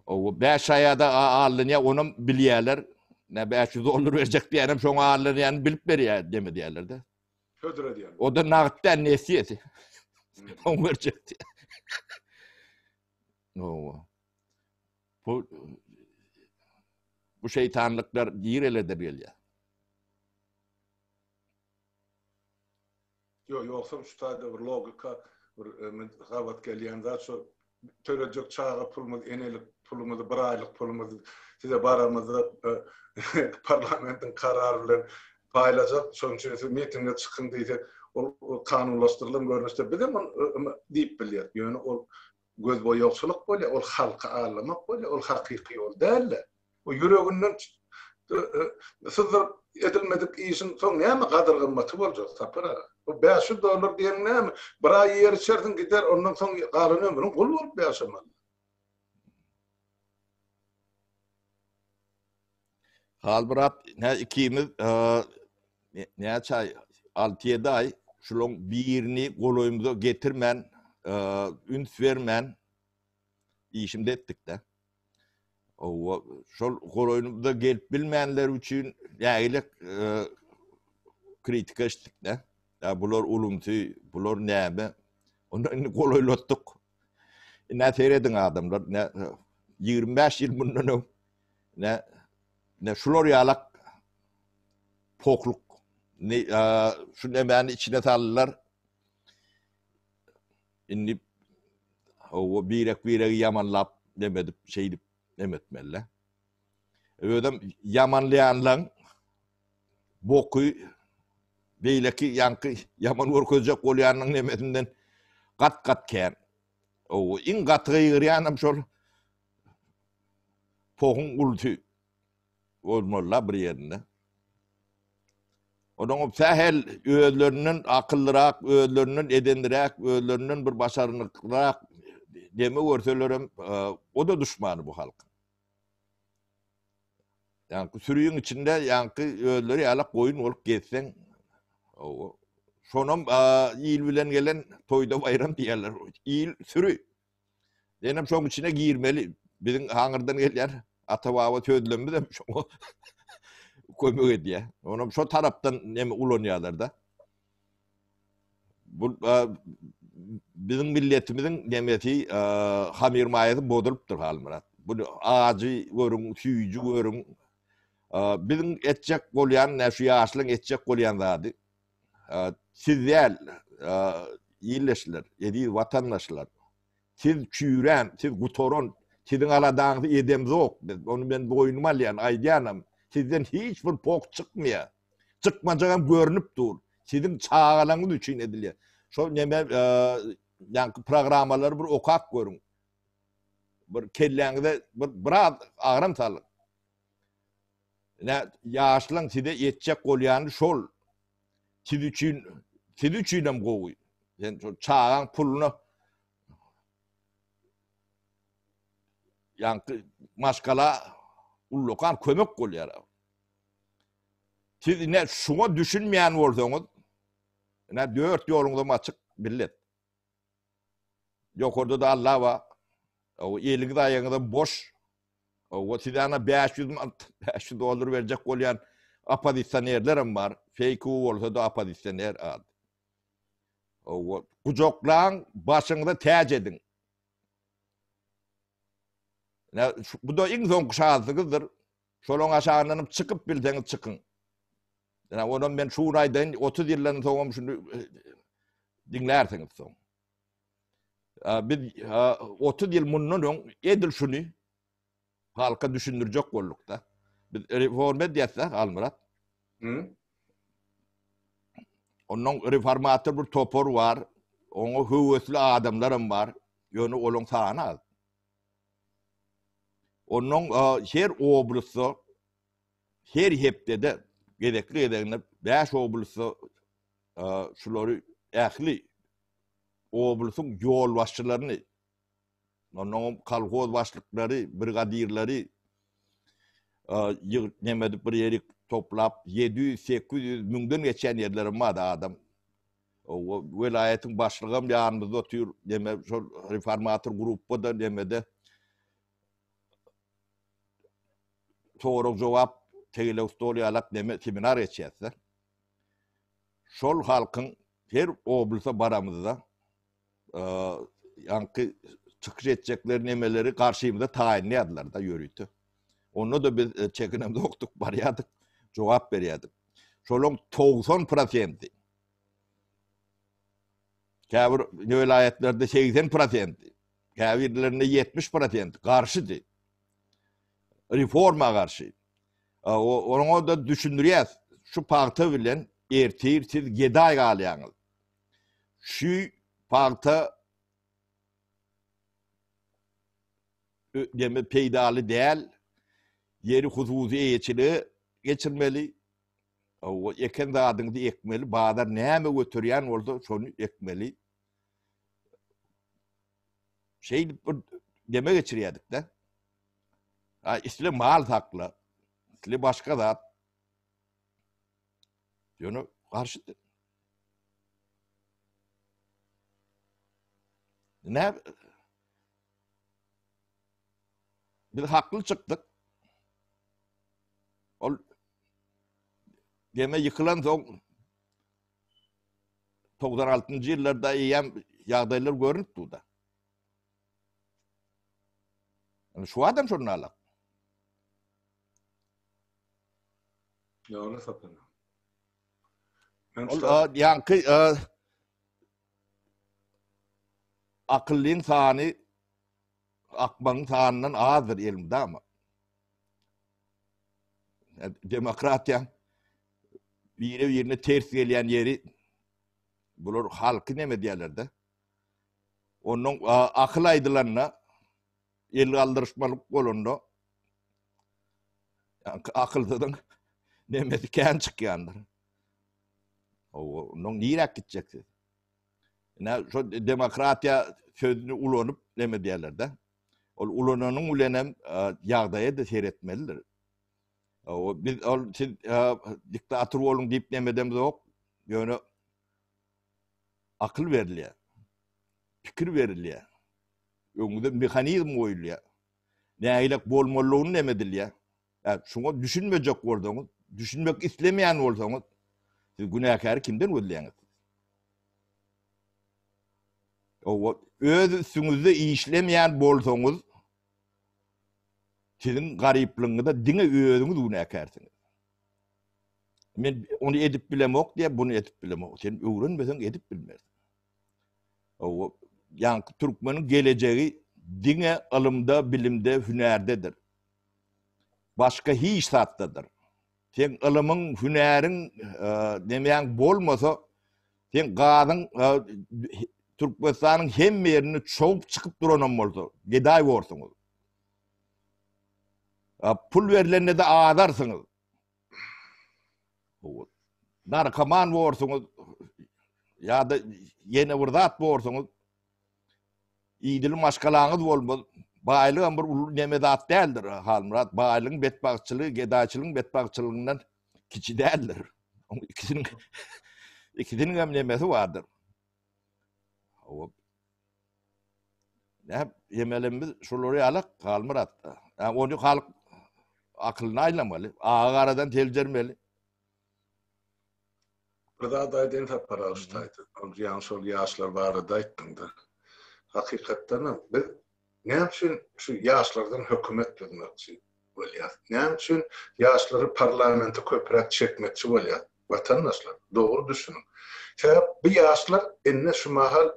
O 5 aýada alynýar, onam bilýärler. Ne 500 dollar berjek diýenem şoňa alynýany bilip berýär deme diýerler-de. Hödür edýär. O da nagt däl nesiýeti. Oň berjek diýär. Owa. Bu bu şeytanlyklar nirelerden gelýär? Ýok, ýogsam şu taýda bir logika bir gabat gelýän zat şu tölejek çaga pulumyz, enelik pulumyzy, bir aýlyk pulumyzy size baramyzda parlamentiň karary bilen paýlajak, şonuň üçin siz mitinge çykyň diýsek, ol kanunlaşdyrylan görnüşde bizem ony diýip bilýäris. Ýöne ol gözboýagçylyk bolýar, ol halky aldamak bolýar, ol hakyky ýol däl-de. O ýüreginden syzdyryp edilmedik işiň soň näme gadyr-gymmaty boljak, Sapar aga? Bu 500 dollar diýeniň näme? Bir aý iýer içersiň gider, ondan soň galan ömrüň gul bolup ýaşamaly. Halmyrat, nä ikimiz näçe aý, alty-ýedi aý şulaň birini golaýymyza getirmän, üns bermän işimizi etdik-de. Owa, şol golaýymyza gelip bilmänler üçin nägile kritika eşitdik-de. Ýa bular ulumsy, bular näme? Onda indi golaýlatdyk. Ine serediň adamlar, ine 25 ýyl mundan öň ine ine şular ýalak pokluk ne şu nemäni içine saldylar. Indi o birek biregi ýamanlap neme edip şeýdip neme etmeli. Özem ýamanlaýanlaň boky beýleki ýaňky ýaman görkezjek bolýanyň nemesinden gat-gat kän. O iň gaty gygyrýanam şol pohuň ulusy bolmaly-la bir ýerinde. Onuň sähel özlerinden akyllyrak, özlerinden edenliräk, özlerinden bir başarnyklyrak deme görselerem, o-da duşmany bu halkyň. Ýaňky sürüň içinde ýaňky özleri ýalak goýun bolup gezseň, şonam il bilen gelen toýda baýram diýerler. Il süri. Senem şoň içine girmeli. Biziň haňyrdan gelýän ata-baba sözlemimiz hem şoňa kömek edýär. Onam şo tarapdan neme ulanýarlar-da. Bu biziň milletimiziň nemesi hamyr maýasy bozulypdyr Halmyrat. Bu ajy görüň, süýji görüň. Biziň etjek bolýan, nä şu ýaşlaryň etjek bolýan zady siz däl, ildeşler, eziz watandaşlar. Siz çüýrän, siz gutaran, siziň aladaňyzy edemzok biz. Ony men boýnuma alýan, aýdýanam. Sizden hiç bir pok çykmaýar. Çykmajagam görnüp dur. Siziň çagalaryňyz üçin edilýär. Şol neme ýaňky programmalary bir okap görüň. Bir kelläňize bir biraz agram salyň. Ine ýaşlaň size etjek bolýany şol. Siz üçin siz üçinem gowy. Sen şol çagaň puluna ýaňky maşgala ullakan kömek bolýar. Siz ine şuňa düşünmeýän bolsaňyz, ine dört ýoluňyzam açyk millet. Ýokarda-da Alla bar. O eliňiz aýagyňyzam boş. O size ana 500 manat, 500 dollar berjek bolýan oppozisionerlerem bar. Feýku bolsa-da oppozisioner ady. O gujaklaň, başyňyza täç ediň. Bu da iň soňky şansyňyzdyr. Şolaň aşagyndanam çykyp bilseňiz çykyň. Ýa onam men şu gün aýdaýyn, 30 ýyldan soňam şuny e, diňlärsiňiz soň. Biz 30 ýyl mundan öň edil şuny halka düşündirjek bolduk-da. Biz reform edýäs-de, Halmyrat. Hı? Ondan reformator bir topar bar. Oňa höwesli adamlaram bar. Ýöne olaň sany az. Ondan her oblastda her hepdede gezekli gezegine 5 oblastda şulary ähli oblastyň ýolbaşçylaryny ondan kolhoz başlyklary, brigadirleri ýyg neme edip bir ýeri toplap 700, 800, müňden geçýän ýerlerim bardy adam. O welaýatyň başlygam ýanymyzda otyr, neme şol reformator gruppada nemede sorag jogap tegelek stol ýalak neme seminar geçýäs-de. Şol halkyň her oblasa baramyzda ýaňky çykyş etjekler nemeleri garşymyza taýynlaýardylar da ýörite. Onda-da biz e, çekinemzokdyk, barýardyk, jogap berýärdik. Şolaň 90 prosenti käbir welaýatlarda 80 prosenti, käbirlerinde 70 prosenti garşydy. Reforma garşy. Oňa da düşündirýäs. Şu pagta bilen ertir siz gedaý galýaňyz. Şu pagta deme peýdaly däl. Ýeri hususy eýeçilige geçirmeli. O eken zadyňyzy ekmeli. Bazar näme göterýän bolsa şony ekmeli. Şeýdip bir deme geçirýärdik-de. Ha, isle mal sakla, isle başga zat. Ýöne garşy Ne Biz hakly çykdyk. Ol geme ýykylan soň 96-njy ýyllarda eýýäm ýagdaýlar görünip durdy. Yani şu adam şonda alak. Ýola sapyna. Ol ýaňky akyllyň sany akmagyň sanyndan azdyr elmydama. Demokratiýa biri-birine ters gelýän ýeri bular halky neme diýerler-de. Ondan akyl aýdylanda el galdyryşmalyk bolanda akylsyzyň nemesi kän çykýandyr. Ondan niräk gitjek siz? Ine şo demokratiýa sözüni ulanyp neme diýerler-de. Ol ulananyň bilen hem ýagdaýa-da seretmelidir. O biz ol siz diktator boluň diýip nemedemzok. Ýöne akyl berilýär. Pikir berilýär. Öňüňize mehanizm goýulýar. Nägilek bolmalygyny neme edilýär. Ä, şuňa düşünmejek bolsaňyz, düşünmek islemeýän bolsaňyz, siz günäkäri kimden gözleýäňiz? Owa, öz üstüňizde işlemeýän bolsaňyz, siziň garyplygyňyza diňe özüňiz günäkärsiňiz. Men ony edip bilemok diýip, buny edip bilemok. Sen öwrenmeseň edip bilmersiň. Owa, ýaňky türkmeniň gelejegi diňe ylymda, bilimde, hünärdedir. Başga hiç zatdadyr. Seň ylymyň, hünäriň, nemäň bolmasa, seň gazyň Türkmenistanyň hemme ýerinde çogup çykyp duranam bolsa, gedaý borsuňyz. Pul berlende-de azarsyňyz. Narkoman borsuňyz ýa-da ýene bir zat borsuňyz. Idili maşgalaňyz bolmaz. Baýlygam bir uly neme zat däldir, Halmyrat. Baýlygyň betbagtçylygy, gedaýçylygyň betbagtçylygyndan kiçi däldir. Oň ikisiniň ikisiniň hem nemesi bardyr. Hawa. Näp ýemelimiz şolar ýaly Halmyrat. Ýa ony halk akylyna aýlamaly, agy garadan seljermeli. Bir zat aýdaýyn Sapar aga şu taýda. Ýaňy şol ýaşlar barada aýtdyňda. Hakykatdan hem biz näme üçin şu ýaşlardan hökümet düzmekçi bolýas? Näme üçin ýaşlary parlamente köpräk çekmekçi bolýas? Watandaşlar, dogry düşüniň. Sebäp bu ýaşlar indi şu mahal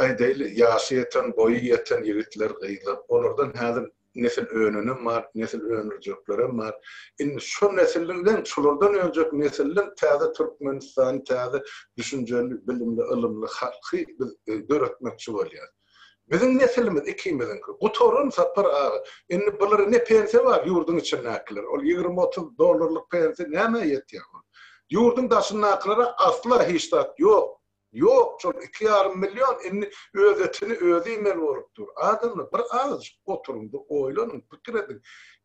aýdaýly ýaşy ýeten, boýy ýeten ýigitler, gyzlar, olardan häzir nesil önenem bar, nesil öndürjeklerem bar. Indi şo nesilden, şolardan önjek nesilden täze Türkmenistany, täze düşünjeli, bilimli, ylymly halky biz döretmekçi bolýarys. Biziň nesilimiz ikimiziňki. Gutaran Sapar aga. Indi bulara ne pensiýa bar ýurduň içindäkiler. Ol 20-30 dollarlyk pensiýa nämä ýetýär ol? Ýurduň daşyndakylara asla hiç zat ýok. Ýok, şol iki ýarym million indi öz etini özi iýmeli bolup dur. Adamlar, bir azajyk oturyň-da, oýlanyň, pikir ediň.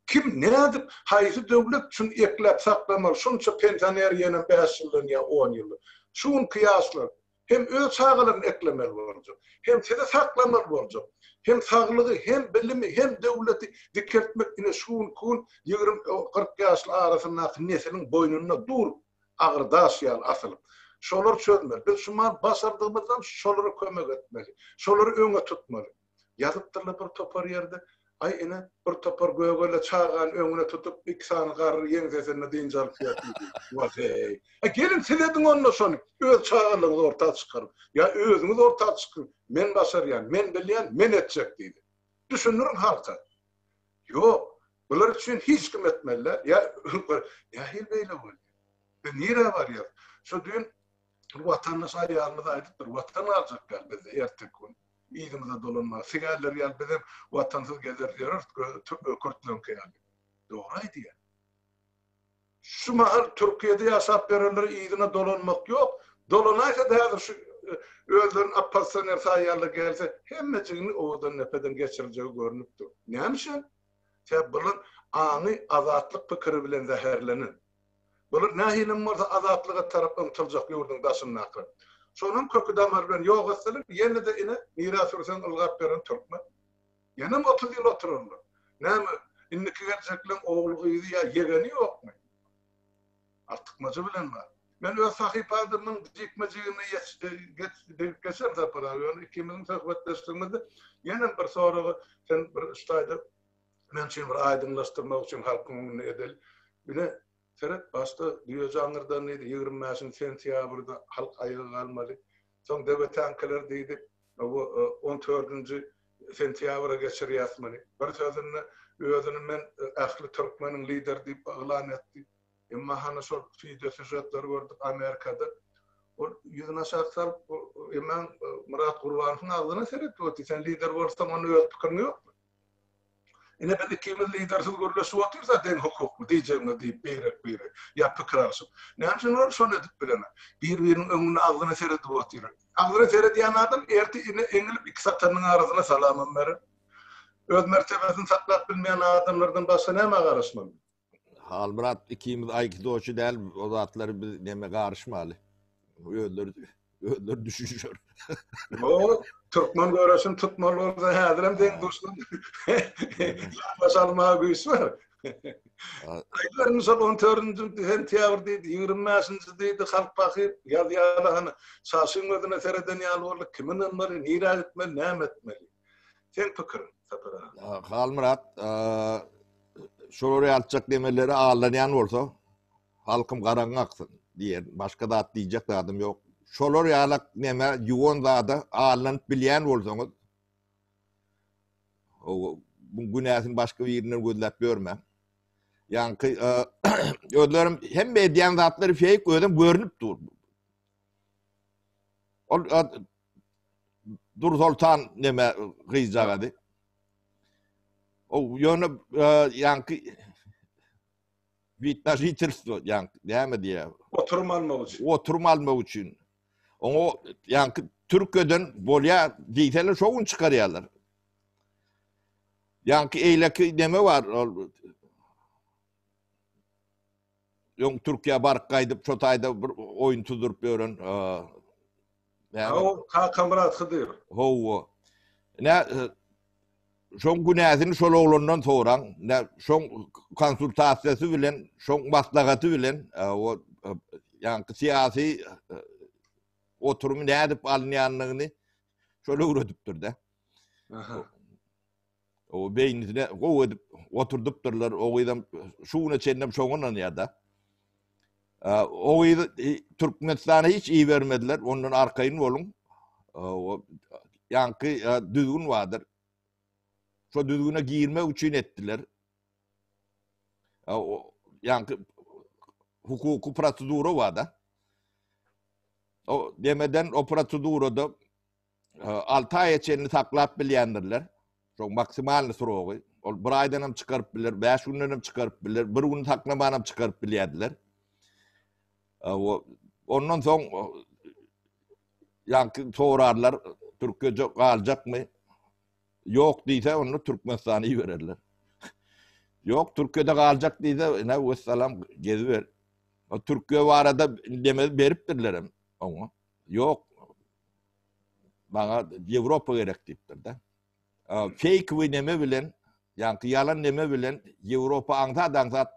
Kim, nädip, haýsy döwlet şuny ekläp saklamaly, şunça pensioner ýene bäş ýyldan ýa on ýyldan. Şu günki ýaşlar hem öz çagalaryny eklemeli boljak, hem sizi saklamaly boljak, hem saglygy, hem bilimi, hem döwleti dikeltmek ine şu günki gün 20, 40 ýaşly arasyndaky nesiliň boýnunda dur. Agyr daş ýaly asylyp. Şolary çözmeli. Biz şu mal başardygymyzdan şolara kömek etmeli. Şolary öňe tutmaly. Ýazypdyrlar bir topar ýerde, Aý ine, bir topar gögele çagany öňüne tutup, iki sany garry ýeňsesinde dynç alyp ýatyr diýip. Wah-eý. A geliň siz ediň onda şony. Öz çagalaryňyzy orta çykaryň. Ýa özüňiz orta çykyň. Men başarýan, men bilýän, men etjek diýdi. Düşündiriň halka. Ýok. Bular üçin hiç kim etmeli däl. Ýa nähili beýle bolýar? Biz nirä barýarys? Şu düýn bir watandaş aýalymyz aýdypdyr, Watan galjak däl bizde erteki gün. Yzymyza dolanmaga. Sigaller ýaly bizem watansyz gezer ýöreris, kürtleriňki ýaly. Dogry aýdýar. Şu mahal Türkiýede ýaşap ýörenlere yzyna dolanmak ýok. Dolanaýsa-da häzir şu özlerini oppozisioner saýýanlar gelse, hemmejigini Owadandepeden geçiriljegi görnüp dur. Näme üçin? Sebäbi bular aňy azatlyk pikiri bilen zäherlenen. Bular nähilem bolsa azatlyga tarap ymtyljak ýurduň daşyndaky. Şonuň köki-damary bilen ýok etseler, ýene-de ine, nirä sürseň ylgap ýören türkmen. Ýenem 30 ýyl oturarlar. Näme, indiki geljekleň ogul-gyzy ýa ýegeni ýokmy? Artykmajy bilen bar. Men öz sahypadymyň jikme-jigine degip geçerin Sapar aga, ýöne ikimiziň söhbetdeşligimizde ýenem bir soragy sen bir şu taýda men üçin bir aýdyňlaşdyrmak üçin halkyň öňünde edeli. Ine, seret, başda Düýeji aňyrdan diýdi, 25-nji sentýabrda halk aýaga galmaly. Soň döwetäňkiler diýdi, bu on dördünji sentýabra geçirýäs muny. Bir sözünde özüni men ähli türkmeniň lideri diýip yglan etdi. Emma hany şol wideo sýužetleri gördük Amerikada. Ol ýüzüni aşak salyp, emma Myrat Gurbanowyň agzyna seredip otyr. Sen lider bolsaň, onda öz pikiriň ýokmy? Ine biz ikimiz lidersiz gürleşip otyrys-a deň hukukly diýjegimizi diýip birek-birek ýa pikir alşyp. Näme üçin olar şony edip bilenok? Bir-biriniň öňünde agzyna seredip otyr. Agzyna seredýän adam erte ine eňilip iki satanyň arasyna salamam berer. Öz mertebesini saklap bilmeýän adamlardan başga nämä garaşmaly? Halmyrat ikimiz aýkidoçy däl, o zatlary biz neme garyşmaly. Özleri özleri düşünişer. Ýok, türkmen göreşini tutmaly bolsa häzirem deň duşdan ýaş almaga güýç bar. Aýdybermiş şol 14-nji sentýabr diýdi, 25-nji diýdi, halk pahyr ýazýarlar hany çaşyň gözüne sereden ýaly boldy, kime ynanmaly, nirä gitmeli, näme etmeli? Seň pikiriň, Sapar aga. Halmyrat, şolar ýalyjak demelere aldanýan bolsa, halkym garagyň aksyn diýerin. Başga zat diýjek zadym ýok. Şolar ýalak neme ýuwan zada aldanyp bilýän bolsaňyz, bu günäsini başga birinden gözläp ýörmäň. Ýaňky özlerim hemme edýän zatlary feýk özem görnüp dur. Ol Dursoltan neme gyzjagazy. O ýöne ýaňky wid na žitelstvo ýaňky näme diýýär? Oturum almak üçin. Oturum almak üçin. Oňa ýaňky Türkiýeden bolýar diýseler şo gün çykarýarlar. Ýaňky eýleki neme bar ol. Öň Türkiýä baryp gaýdyp şo taýda bir oýun tuzduryp ýören. Hawa, Kakamyrat Hydyrow. Hawa. Nä şoň günäsini şol oglandan soraň. Nä şoň konsultasiýasy bilen, şoň maslahaty bilen o ýaňky syýasy oturymy nädip alynýandygyny şol öwredipdir-de. Aha. O beýnisine gowy edip oturdypdyrlar. O gyzam şu güne çenlem şoňa ynanýar-da. O gyzy Türkmenistana hiç ibermediler. Ondan arkaýyn boluň. O ýaňky düzgün bardyr. Şo düzgüne girmek üçin etdiler. Ýaňky hukuky prosedura bar-da. O demeden o prosedurada 6 aýa çenli saklap bilýändirler. Şoň maksimalny srogy. Ol bir aýdan hem çykaryp biler, 5 günden hem çykaryp biler, bir gün saklaman hem çykaryp bilýärdiler. Ondan soň ýaňky sorarlar, Türkiýede galjakmy? Ýok diýse, onda Türkmenistana ibererler. Ýok, Türkiýede galjak diýse, ine wessalam geziber. O Türkiýe barada demez beripdirler hem oňa. Ýok, Maňa Ýewropa gerek diýipdir-de. Fake we neme bilen, ýaňky ýalan neme bilen Ýewropa aňsat-aňsat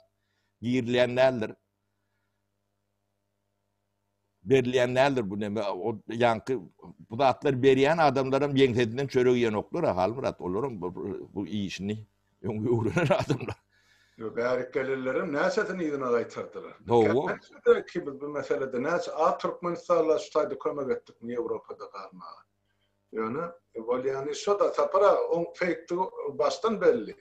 girilýän däldir. Berilýän däldir bu neme. O ýaňky bu zatlary berýän adamlaram ýeňsesinden çörek iýenoklar, Halmyrat. Olaram bu işini öň öwrenen adamlar. Ýok, bärik gelenlerem näçesini yzyna gaýtardylar. Hawa. Näçe biz bu meselede näçe az türkmenistanlylar şu taýda kömek etdikmi Ýewropada galmaga. Ýöne bolýany şo-da Sapar aga, oň feýkdigi başdan belli.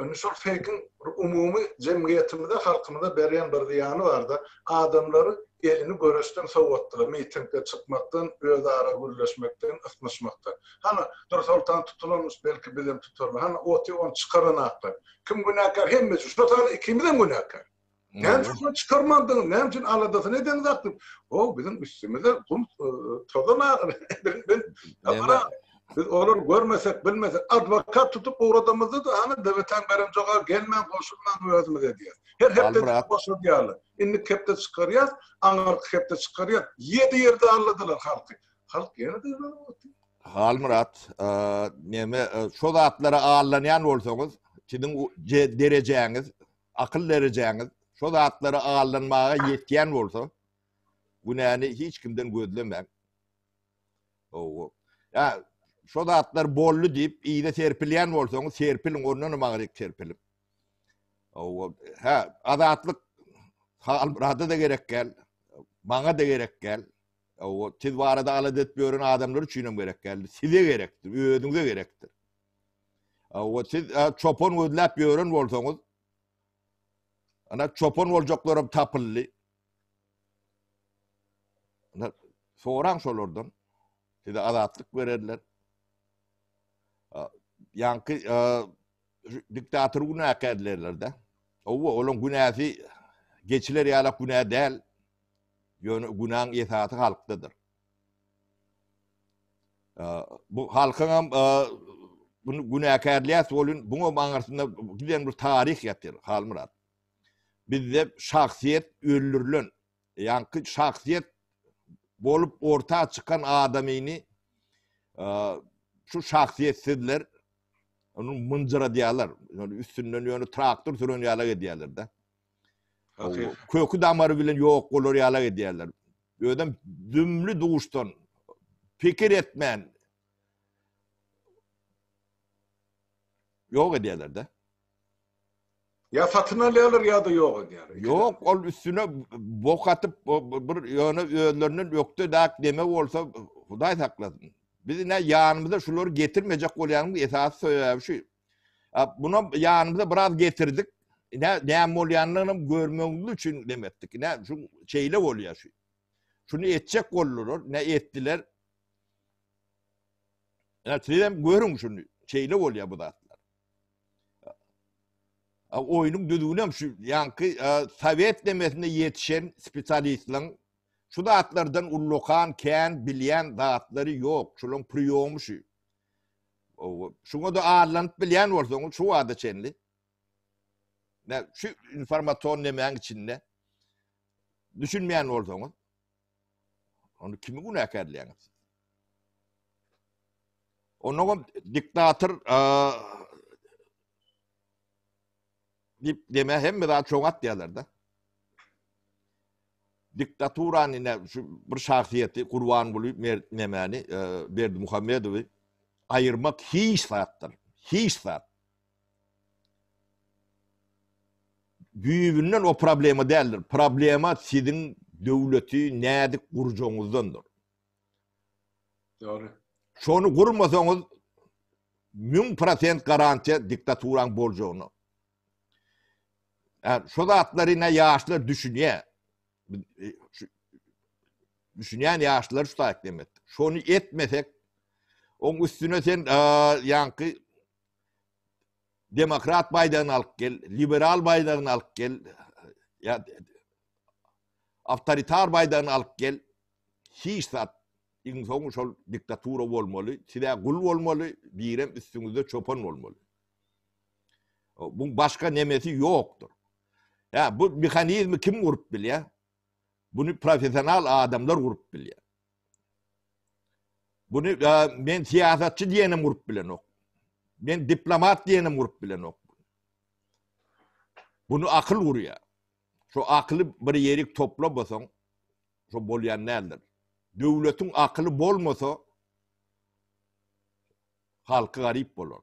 Indi şol feýkiň umumy jemgyýetimize, halkymyza berýän bir zyýany bar-da, adamlary elini göreşden sowatdylar, mitingde çykmakdan, özara gürleşmekden, ysnyşmakdan. Hany, Dürsoltan tutulanmyş, belki bizem tutarlar. Hany, oty ony çykaranaklar. Kim günäkär? Hemmesi. Şo sany ikimizem günäkär. Näme üçin şony çykarmandyňyz? Näme üçin aladasyny edeňiz diýip. O biziň üstümize gum tozan agyr. Biz olary görmesek, bilmesek, adwokat tutup ugradamyzda-da hany DWT-niň beren jogaby gelmän, goşulman özümiz edýäs. Her hepde boşadýarlar. Indiki hepde çykarýas, aňyrky hepde çykarýas. Ýedi ýerde aldadylar halky. Halk ýene-de ynanyp otyr. Halmyrat, neme, şo zatlara aldanýan bolsaňyz, siziň derejäňiz, akyl derejäňiz şo zatlara aldanmaga ýetýän bolsa, günäni hiç kimden gözlemäň. Hawa. Ýa şo zatlar boldy diýip yza serpilýän bolsaňyz, serpiliň, ondanam agyryk serpiliň. Hawa. Hä, azatlyk Halmyrada-da gerek däl, maňa-da gerek däl. Hawa, siz barada alada edip ýören adamlar üçinem gerek däl. Size gerekdir, özüňize gerekdir. Hawa, siz çopan gözläp ýören bolsaňyz, ana çopan boljaklaram tapyldy. Ana soraň şolardan. Size azatlyk bererler. Ýaňky diktator günäkärlerler-de. Hawa, olaň günäsi geçiler ýalak günä däl. Ýöne günäň esasy halkdadyr. Bu halkyňam bunu günäkärleýäs welin, buňam aňyrsynda giden bir taryh ýatyr, Halmyrat. Bizde şahsyýet öldürilen, ýaňky şahsyýet bolup orta çykan adamyny şu şahsyýetsizler onu mynjyradýarlar. Ýöne üstünden ýöne traktor süren ýalak edýärler-de. Köki damary bilen ýok bolar ýalak edýärler. Özem dümli duşdan pikir etmän ýok edýärler-de. Ýa satyn alýarlar ýa-da ýok edýärler. Ýok, ol üstüne bok atyp bir ýöne özlerinden ökde dak deme bolsa Hudaý saklasyn. Biz ine ýanymyza şulary getirmejek bolýanymyz esasy sebäbi şu. Buna ýanymyza biraz getirdik. Ine näme bolýanyny görmegiňiz üçin dem etdik. Ine şu şeýle bolýar şu. Şuny etjek boldular, ne etdiler. Ine sizem görüň şuny. Şeýle bolýar bu zatlar. Oýnuň düzgüni hem şu ýaňky sowet demesinde ýetişen spesialistleriň şu zatlardan ullakan kän bilýän zatlary ýok. Şolaryň priýomy şu. Şuňa-da allanyp bilýän bolsaňyz şu wagta çenli. Şu informasion nemäň içinde. Düşünmeýän bolsaňyz, Ony kimi günäkärleýäňiz? Onnoňam diktator diýip deme hemme zat şoňa atýarlar-da. Diktaturany ine şu bir şahsyýeti Gurbanguly nemäni Berdimuhamedowy aýyrmak hiç zatdyr. Hiç zat. Düýbünden o problema däldir. Problema siziň döwleti nädip gurjagyňyzdandyr. Dogry. Şony gurmasaňyz 1000% garantiýa diktaturaň boljagyna. Ýa şo zatlary ine ýaşlar düşünýär. E, düşünýän ýaşlar şu taýyk demek. Şony etmesek, oň üstüne sen ýaňky demokrat baýdagyny alyp gel, liberal baýdagyny alyp gel, ýa awtoritar baýdagyny alyp gel, hiç zat iň soňy şol diktatura bolmaly, size gul bolmaly, birem üstüňizde çopan bolmaly. Bu başga nemesi ýokdur. Ýa bu mehanizmi kim gurup bilýär? Bunu professional adamlar gurup bilýär. Bunu men syýasatçy diýenim gurup bilenok. Men diplomat diýenim gurup bilenok. Bunu akyl gurýar. Şu akyly bir ýerik toplamasaň, şo bolýan däldir. Döwletiň akyly bolmasa, halky garyp bolar.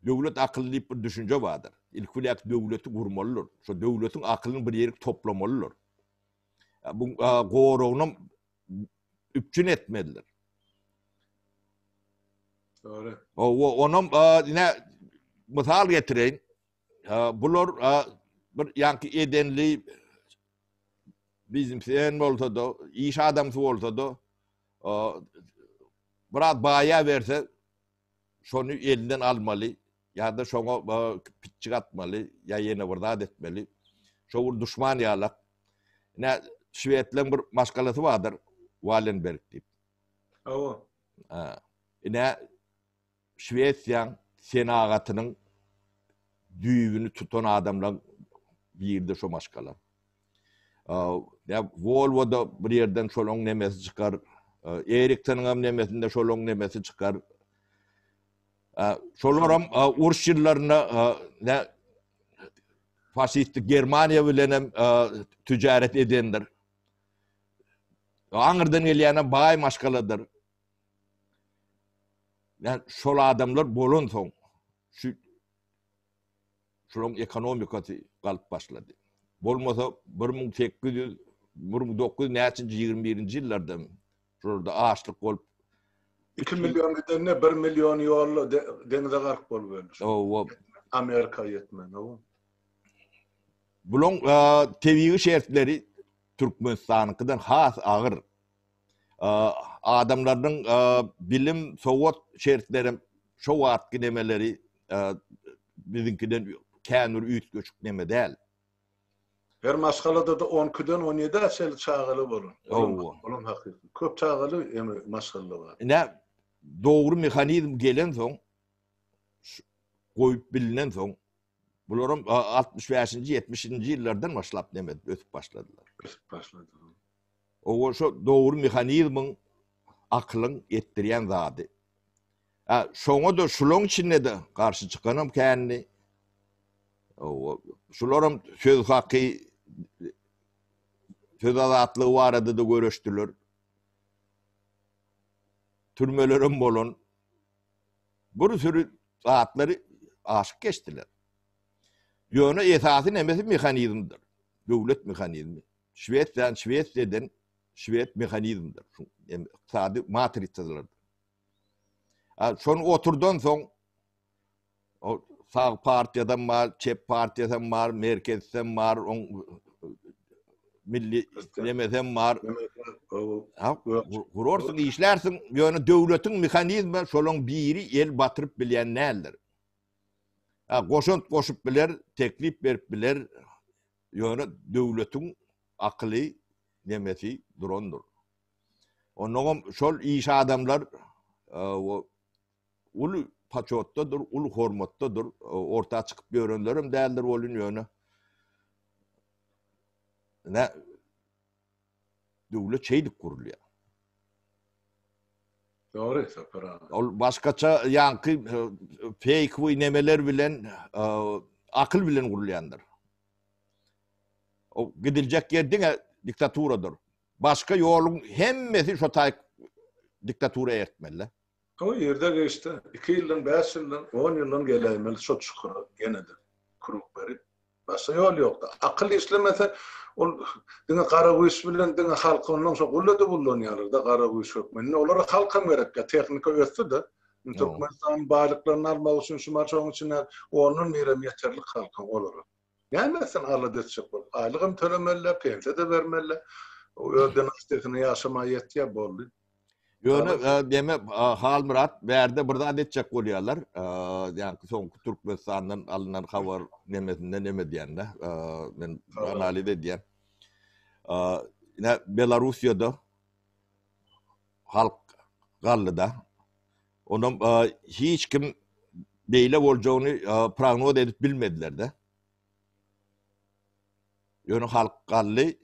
Döwlet akyly diýip bir düşünje bardyr. Ilki bilen döwleti gurmalydyr. Şo döwletiň akylyny bir ýerik toplamalydyr. Bu goragyny üpjün etmelidir. Dogry. O onam ine mysal getireýin. Bular bir ýaňky edenli biznesmen bolsa-da, iş adamsy bolsa-da, biraz baýa berse, şony elinden almaly ýa-da şoňa pitjik atmaly ýa ýene bir zat etmeli. Şo bir duşman ýalak. Ine, şwedleň bir maşgalasy bardyr, Wallenberg diýip. Hawa. Ine, Şwesiýaň senagatynyň düýbüni tutan adamlaryň biri-de şo maşgala. Ýa Volvo-da bir ýerden şolaň nemesi çykar, Ericsson-yň nemesinde şolaň nemesi çykar. Şolaram uruş ýyllarynda ne faşistik Germaniýa bilen hem ticaret edendir. Aňyrdan gelýänem baý maşgaladyr. Yani şol adamlar bolansoň şu şolaryň ekonomikasy galyp başlady. Bolmasa 1800 1900 näçinji 21-nji ýyllarda şolarda açlyk bolup 2 million gidende 1 million ýolda deňize gark bolup öldi. Owa. Amerika ýetmän. Owa. Bulaň tebigy şertleri Türkmenistanyňkydan has agyr. Adamlarynyň bilim, sowat şertlerem şo wagtky nemeleri biziňkiden kän bir üýtgeşik neme däl. Her maşgalada-da on ikiden on ýedä çenli çagaly bolan. Olam hakyky. Köp çagaly maşgalalar bar. Ine, dogry mehanizm gelensoň, goýup bilinensoň, bularam 65-nji, 70-nji ýyllardan başlap neme edip ösüp başladylar. Ösüp başladylar. Owa şo dogry mehanizmiň akylyň etdirýän zady. Hä, şoňa-da şulaň içinde-de garşy çykanam kändi. Owa, şularam söz haky, söz azatlygy barada-da göreşdiler. Türmelerem bolan. Bir sürü zatlary aşyp geçdiler. Ýöne esasy nemesi mehanizmdir. Döwlet mehanizmi. Şwesiýany Şwesiýa eden şwed mehanizmdir. Şu ykdysady matrisalardyr. Şony oturdan soň o sag partiýadan bar, çep partiýasam bar, merkezsem bar, oň milli nemesem bar. Gurarsyň, işlärsiň, ýöne döwletiň mehanizmi şolaň biri el batyryp bilýän däldir. Goşant goşup biler, teklip berip biler, Ýöne döwletiň akyly nemesi durandyr. Onnoňam şol iş adamlar uly paçotdadyr, uly hormatdadyr, orta çykyp ýörenlerem däldir welin ýöne ne. Döwlet şeýdip gurulýar. Dogry Sapar aga. Ol başgaça ýaňky feýk we nemeler bilen akyl bilen gurulýandyr. O gidiljek ýer diňe diktaturadyr. Başga ýoluň hemmesi şo taý diktatura ertmeli. O ýerde geçdi. 2 ýyldan, 5 ýyldan, 10 ýyldan geläýmeli şo çukura ýene-de kruk berip. Başga ýol ýokdy. Akyl işlemese, ol diňe gara güýç bilen diňe halky ondan şo gul edip ullanýarlar-da gara güýç hökmünde. Olara halkam gerek ýa tehnika ösdi-de. Indi Türkmenistanyň baýlyklaryny almak üçin şumat şoň içinde ondan birem ýeterlik halkyň olara. Näme etsin alada etjek bolup. Aýlygam tölemeli, pensiýa-da bermeli. Öz dinastiýasyna ýaşama ýetýär, boldy. Ýöne deme Halmyrat bärde bir zat etjek bolýarlar. Ýaňky soňky Türkmenistandan alnan habar nemesinde neme diýende, men analiz edýän. Ine Belarussiýada halk galdy-da. Onam hiç kim beýle boljagyny prognoz edip bilmediler-de. Ýöne halk galdy.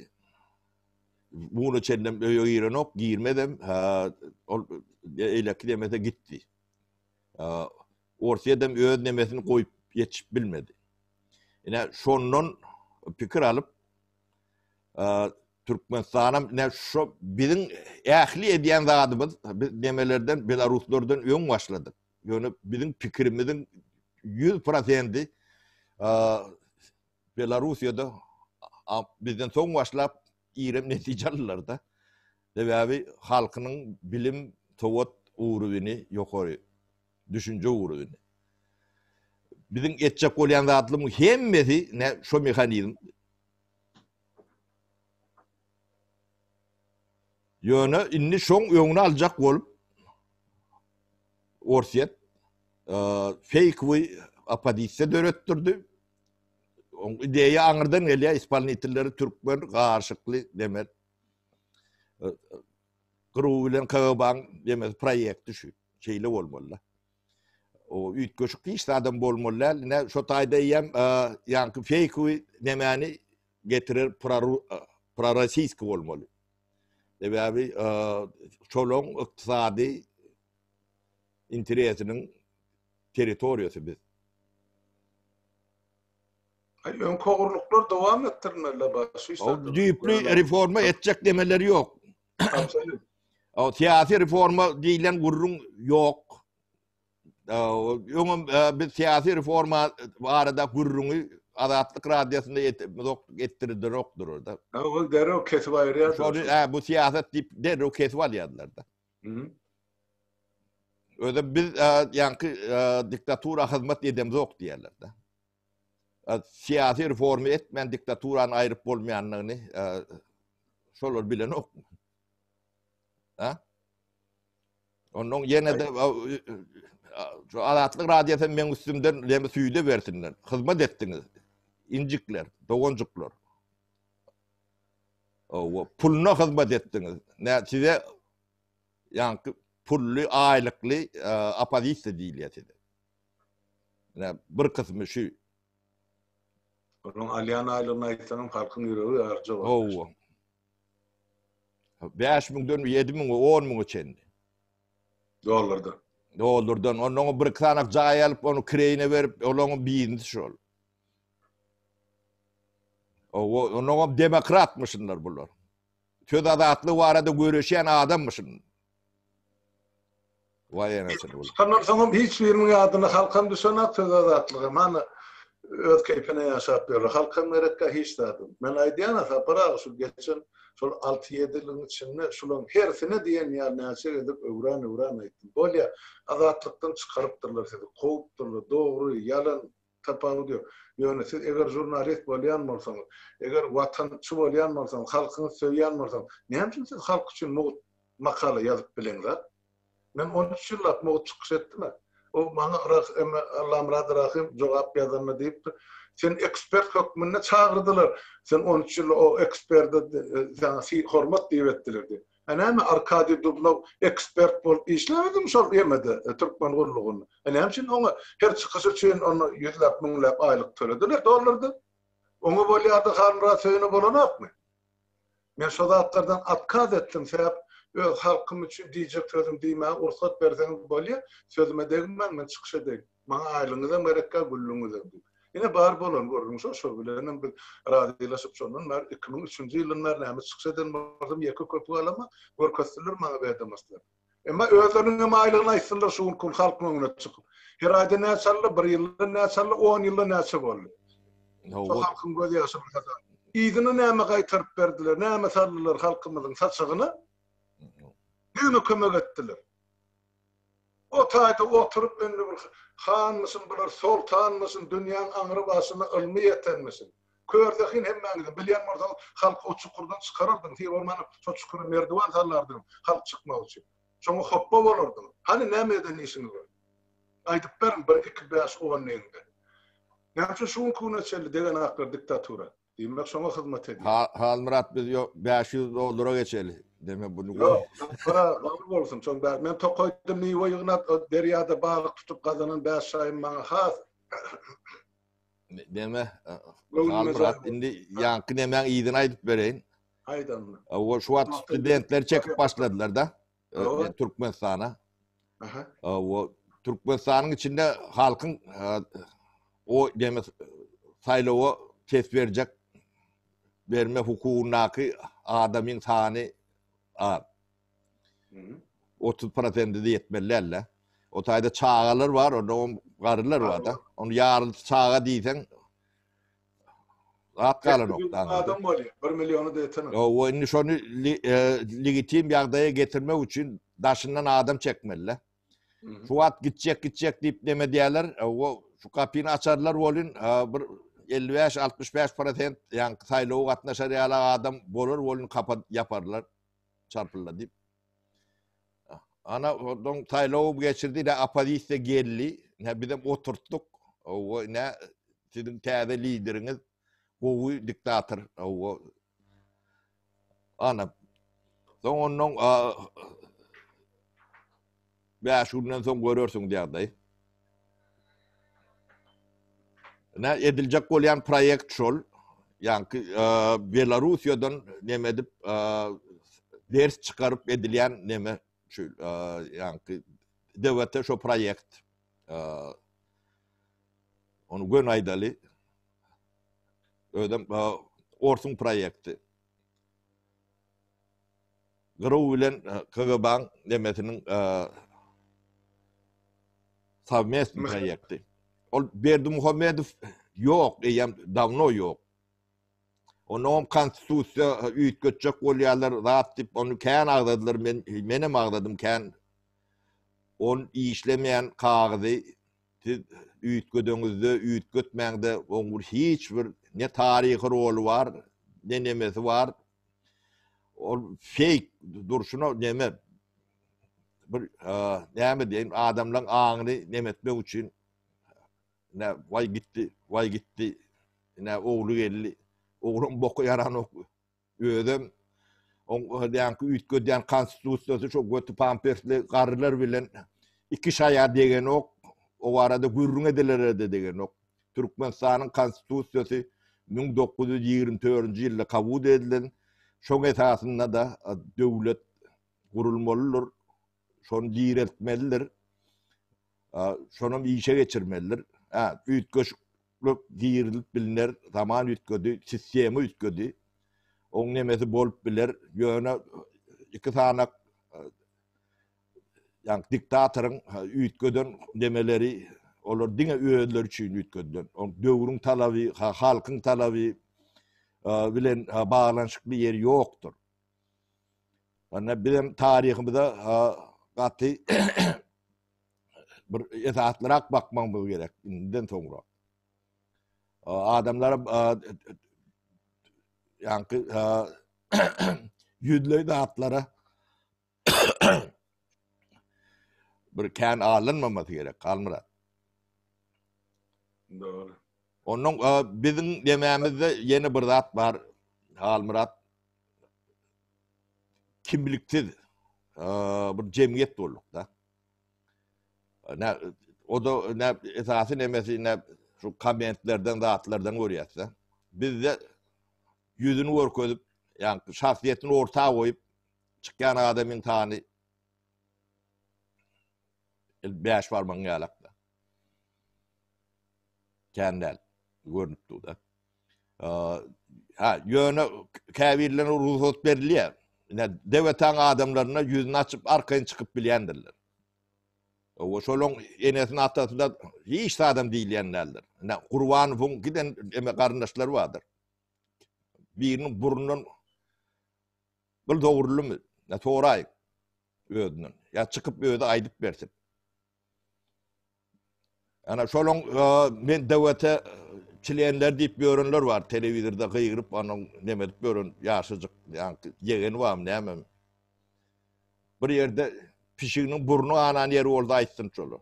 Buna çenlem öýe girenok, girmezem. Ol eýleki demese gitdi. Orsýedem öz nemesini goýup ýetişip bilmedi. Ine şondan pikir alyp Türkmenistanam ine şo biziň ähli edýän zadymyz biz nemelerden belaruslardan öň başladyk. Ýöne biziň pikirimiziň 100 prosendi Belarussiýada bizden soň başlap irem netije aldylar-da. Sebäbi halkynyň bilim, sowat ugrubini ýokary, düşünje ugrubini. Biziň etjek bolýan zatlymyň hemmesi ne şo mehanizm. Ýöne indi şoň öňüni aljak bolup Orsýet feýkwi oppozisiýa döretdirdi. Oň ideýa aňyrdan gelýär, ispolnitelleri türkmen garyşykly demel. GRU bilen KGB-nyň demesi proýekti şu. Şeýle bolmaly. O üýtgeşik hiç zadam bolmaly däl. Ine şo taýda eýýäm ýaňky feýkwi nemäni getirer prorossiýski bolmaly. Sebäbi şolaň ykdysady interesiniň territoriýasy biz. Aý öňki ogurlyklar dowam etdirilmeli baş hiç zat. Düýpli reforma etjek demeleri ýok. O syýasy reforma diýlen gürrüň ýok. Öňem biz syýasy reforma barada gürrüňi Azatlyk radiosynda etdirdirokdyr orada. Ol derrew kesip aýyrýardy. Şony bu syýasat diýip derrew kesip alýardylar-da. Özem biz ýaňky diktatura hyzmat edemzok diýýärler-de. Syýasy reforma etmän diktaturany aýryp bolmaýandygyny şolar bilenokmy? Ha? Ondan ýene-de şu Azatlyk radiosy meň üstümden lemi süýde bersinler. Hyzmat etdiňiz. Injikler, doganjyklar. Owa, puluna hyzmat etdiňiz. Nä size ýaňky pully, aýlykly oppozisiýa diýilýär size. Ine bir kysmy şu. Onuň alýan aýlygyny aýtsaňam halkyň ýüregi ýarja bolar. Owa. 5 müňden 7 müňe, 10 müňe çenli. Dollardan. Dollardan. Ondan bir iki sanak jaý alyp, onu kireýine berip, olaň biznesi şol. Owa, ondan demokratmyşynlar bular. Söz azatlygy barada göreşýän adammyşyn. Waý enesini bul. Çykandan soňam hiç biriniň ýadyna halkam düşenak söz azatlygy. Mana öz keýpine ýaşap ýörler. Halkam gerekkä hiç zadam. Men aýdýan-a Sapar aga şu geçen şol alty-ýedi ýylyň içinde şulaň hersine diýen ýaly näçe gezek öwran-öwran aýtdym. Bolýa, azatlykdan çykarypdyrlar sizi, kowupdyrlar. Dogry, ýalan tapawudy ýok. Ýöne siz eger žurnalist bolýan bolsaňyz, eger watançy bolýan bolsaňyz, halkyňyzy söýýän bolsaňyz, näme üçin siz halk üçin mugt makala ýazyp bileňzak? Men 13 ýyllap mugt çykyş etdim-ä. O maňa Allamyrat Rahym jogap ýazanda diýipdir, Sen ekspert hökmünde çagyrdylar, sen 13 ýyl o eksperde saňa hormat diýip etdiler diýip. A näme Arkadiý Dubnow ekspert bolup işlemedimi şol ýemede türkmen gullugynda? A näme üçin oňa her çykyşy üçin ony ýüzläp müňläp aýlyk tölediler dollarda? Oňa bolýardy Halmyrat Söýüne bolanokmy? Men şo zatlardan otkaz etdim, sebäp öz halkym üçin diýjek sözüm diýmäge rugsat berseňiz bolýa, sözüme degmäň, men çykyş edeýin. Maňa aýlygyňyzam gerekkä, güllüňizem diýip. Ine bar bolan gürrüň şo, şo bilenem biz razylaşyp şondan bäri 2003-nji ýyldan bäri näme çykyş eden bolsam ýeke köpük alama, görkezsinler maňa wedomostlar. Emma özleriniň hem aýlygyny aýtsynlar şu günki gün halkyň öňüne çykyp. Her aýda näçe aldy, bir ýylda näçe aldy, on ýylda näçe boldy. Şu halkyň göz ýaşyny hasap. Yzyna näme gaýtaryp berdiler, näme saldylar halkymyzyň saçagyna? Näme kömek etdiler? O taýda oturyp indi bir hanmyşyn bular, soltanmyşyn, dünýäň aňry başyna ylmy ýetenmişin. Kör zehin hemmäňiziň, bilýän bolsaňyz halky o çukurdan çykarardyň, siz bolmanda şo çukura merdiwan sallardyň halk çykmak üçin. Şoňa hopba bolardyňyz. Hany näme eden işiňiz bar? Aýdyp beriň bir, iki, bäş, on diýeňde. Näme üçin şu günki güne çenli degenaklar diktatura? Diýmek şoňa hyzmat edýär. Ha, Halmyrat biz ýok 500 dollara geçeli. Deme bunu goý. Ýok, para gawy bolsun. Şoň bäri men tokaýda miwe ýygnap, derýada balyk tutup gazanan bäş şaýym maňa has Deme Halmyrat indi ýaňky nemäň yzyny aýdyp bereýin. Aýt onda. O şu wagt studentler çekip başladylar da. Türkmenistana. Aha. O Türkmenistanyň içinde halkyň o deme saýlawa ses berjek berme hukugyndaky adamyň sany az. 30 prosenti ýetmeli däl-de. O taýda çagalar bar, onda garylar bar da. Onu ýarysy çaga diýseň Zat galanok. Adam bolýar. 1 milliona da ýetenok. O indi şony e, legitim ýagdaýa getirmek üçin daşyndan adam çekmeli. Şu wagt gitjek gitjek diýip neme diýerler. E, o şu gapyny açarlar bolun e, bir 55-65% ýaňky saýlawa gatnaşar ýaly adam bolar bolun kapa ýaparlar. Çarpylla diýip. Ana ondan saýlaw geçirdi, ne oppozisiýa geldi, ne bizem oturtdyk. O ne siziň täze lideriňiz gowy diktator. O ana soň ondan 5 günden soň görersiň ýagdaý. Ne ediljek bolýan proýekt şol. Ýaňky Belarusiýadan neme edip ders çykaryp edilýän neme şu ýaňky DWT şo proýekt. Ony gön aýdaly. Özem orsuň proýekti. Gyraw bilen KGB-niň nemesiniň sowmestny proýekti. Ol Berdimuhamedow ýok, eýýäm dawno ýok. Onnoňam konstitusiýa üýtgetjek bolýarlar zat diýip, ony kän agzadylar, men menem agzadym kän. Ol işlemeýän kagyzy siz üýtgedeňizde, üýtgetmäňde oň bir hiç bir ne taryhy roly bar, ne nemesi bar. Ol feýk durşuna neme bir näme diýeýin adamlaryň aňyny neme etmek üçin ne waý gitdi, waý gitdi, ne ogly geldi. Ogluň boky ýaranok. Özem oň ýaňky üýtgedýän konstitusiýasy şo göti pampersli garrylar bilen iki şaýa degenok. O barada gürrüň edilere-de degenok. Türkmenistanyň Konstitusiýasy 1924-nji ýylda kabul edilen, şoň esasynda-da döwlet gurulmalydyr, şony direltmelidir, şonam işe geçirmelidir. Hä, üýtgeşiklik girizilip bilner, zaman üýtgedi, sistema üýtgedi. Oň nemesi bolup biler, ýöne iki sanak Ýagny diktatoryň üýtgeden nemeleri olar diňe özleri üçin üýtgedilen. Ol döwrüň talaby, halkyň talaby bilen baglanyşykly ýeri ýokdur. Onda bizem taryhymyza gaty bir esaslyrak bakmagymyz gerek indiden soňra. Adamlar ýaňky ýüzleý zatlara bir kän alynmamasy gerek, Halmyrat. Dogry. Ondan e, biziň demämizde ýene bir zat bar, Halmyrat. Kimliksiz e, bir jemgyýet bolduk da. Ne o da ne esasy nemesi ne şu kommentlerden zatlardan görýäs-de. Bizde ýüzüni görkezip. Ýa şahsyýetini orta goýup çykýan adamyň sany el bäş barmagyň ýalakda. Kän däl. Görnüp dur-da. Ha, ýöne käbirlerine rugsat berilýär. Ine, Dewetaň adamlaryna ýüzüni açyp arkaýyn çykyp bilýändirler. Owa şolaň enesine atasyna hiç zadam diýilýän däldir. Ine, Gurbanowyň giden eme garyndaşlary bardyr. Biriniň burnundan bir dogrulymy? Ýa soraýyk özünden. Ýa çykyp özi aýdyp bersin. Ana şolaň men döwete çlenler diýip ýörenler bar telewizorda gygyryp onuň neme edip ýören ýaşajyk ýaňky ýegeni barmy nämemi. Bir ýerde pişiginiň burny ganan ýeri bolsa aýtsyn şolar.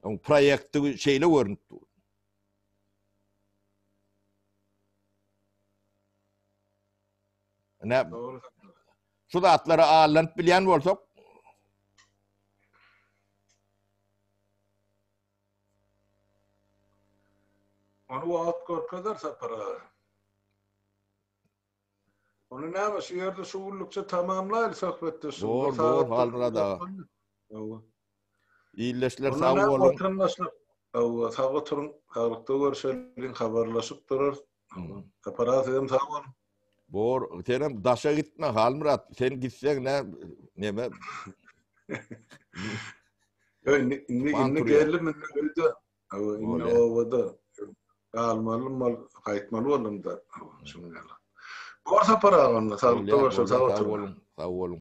Oň proýekti şeýle görünip dur. Ine şu zatlara allanyp bilýän bolsak Ony wagt görkezer Sapar aga. Ony näme şu ýerde şu günlükçe tamamlaýly söhbetdeşligi. Bor, bor, Halmyrat aga. Hawa. Ildeşler sag boluň. Watandaşlar, hawa, sag oturyň, saglykda görşeliň, habarlaşyp durarys. Sapar aga sizem sag boluň. Bor, senem daşa gitme Halmyrat, sen gitseň nä neme? Ýa indi indi indi geldim indi öýde. Hawa, indi obada galmalym bol, gaýtmaly boldum da. Şunuň ýaly. Bor Sapar aga onda, saglykda görşeliň, sag oturyň. Sag boluň.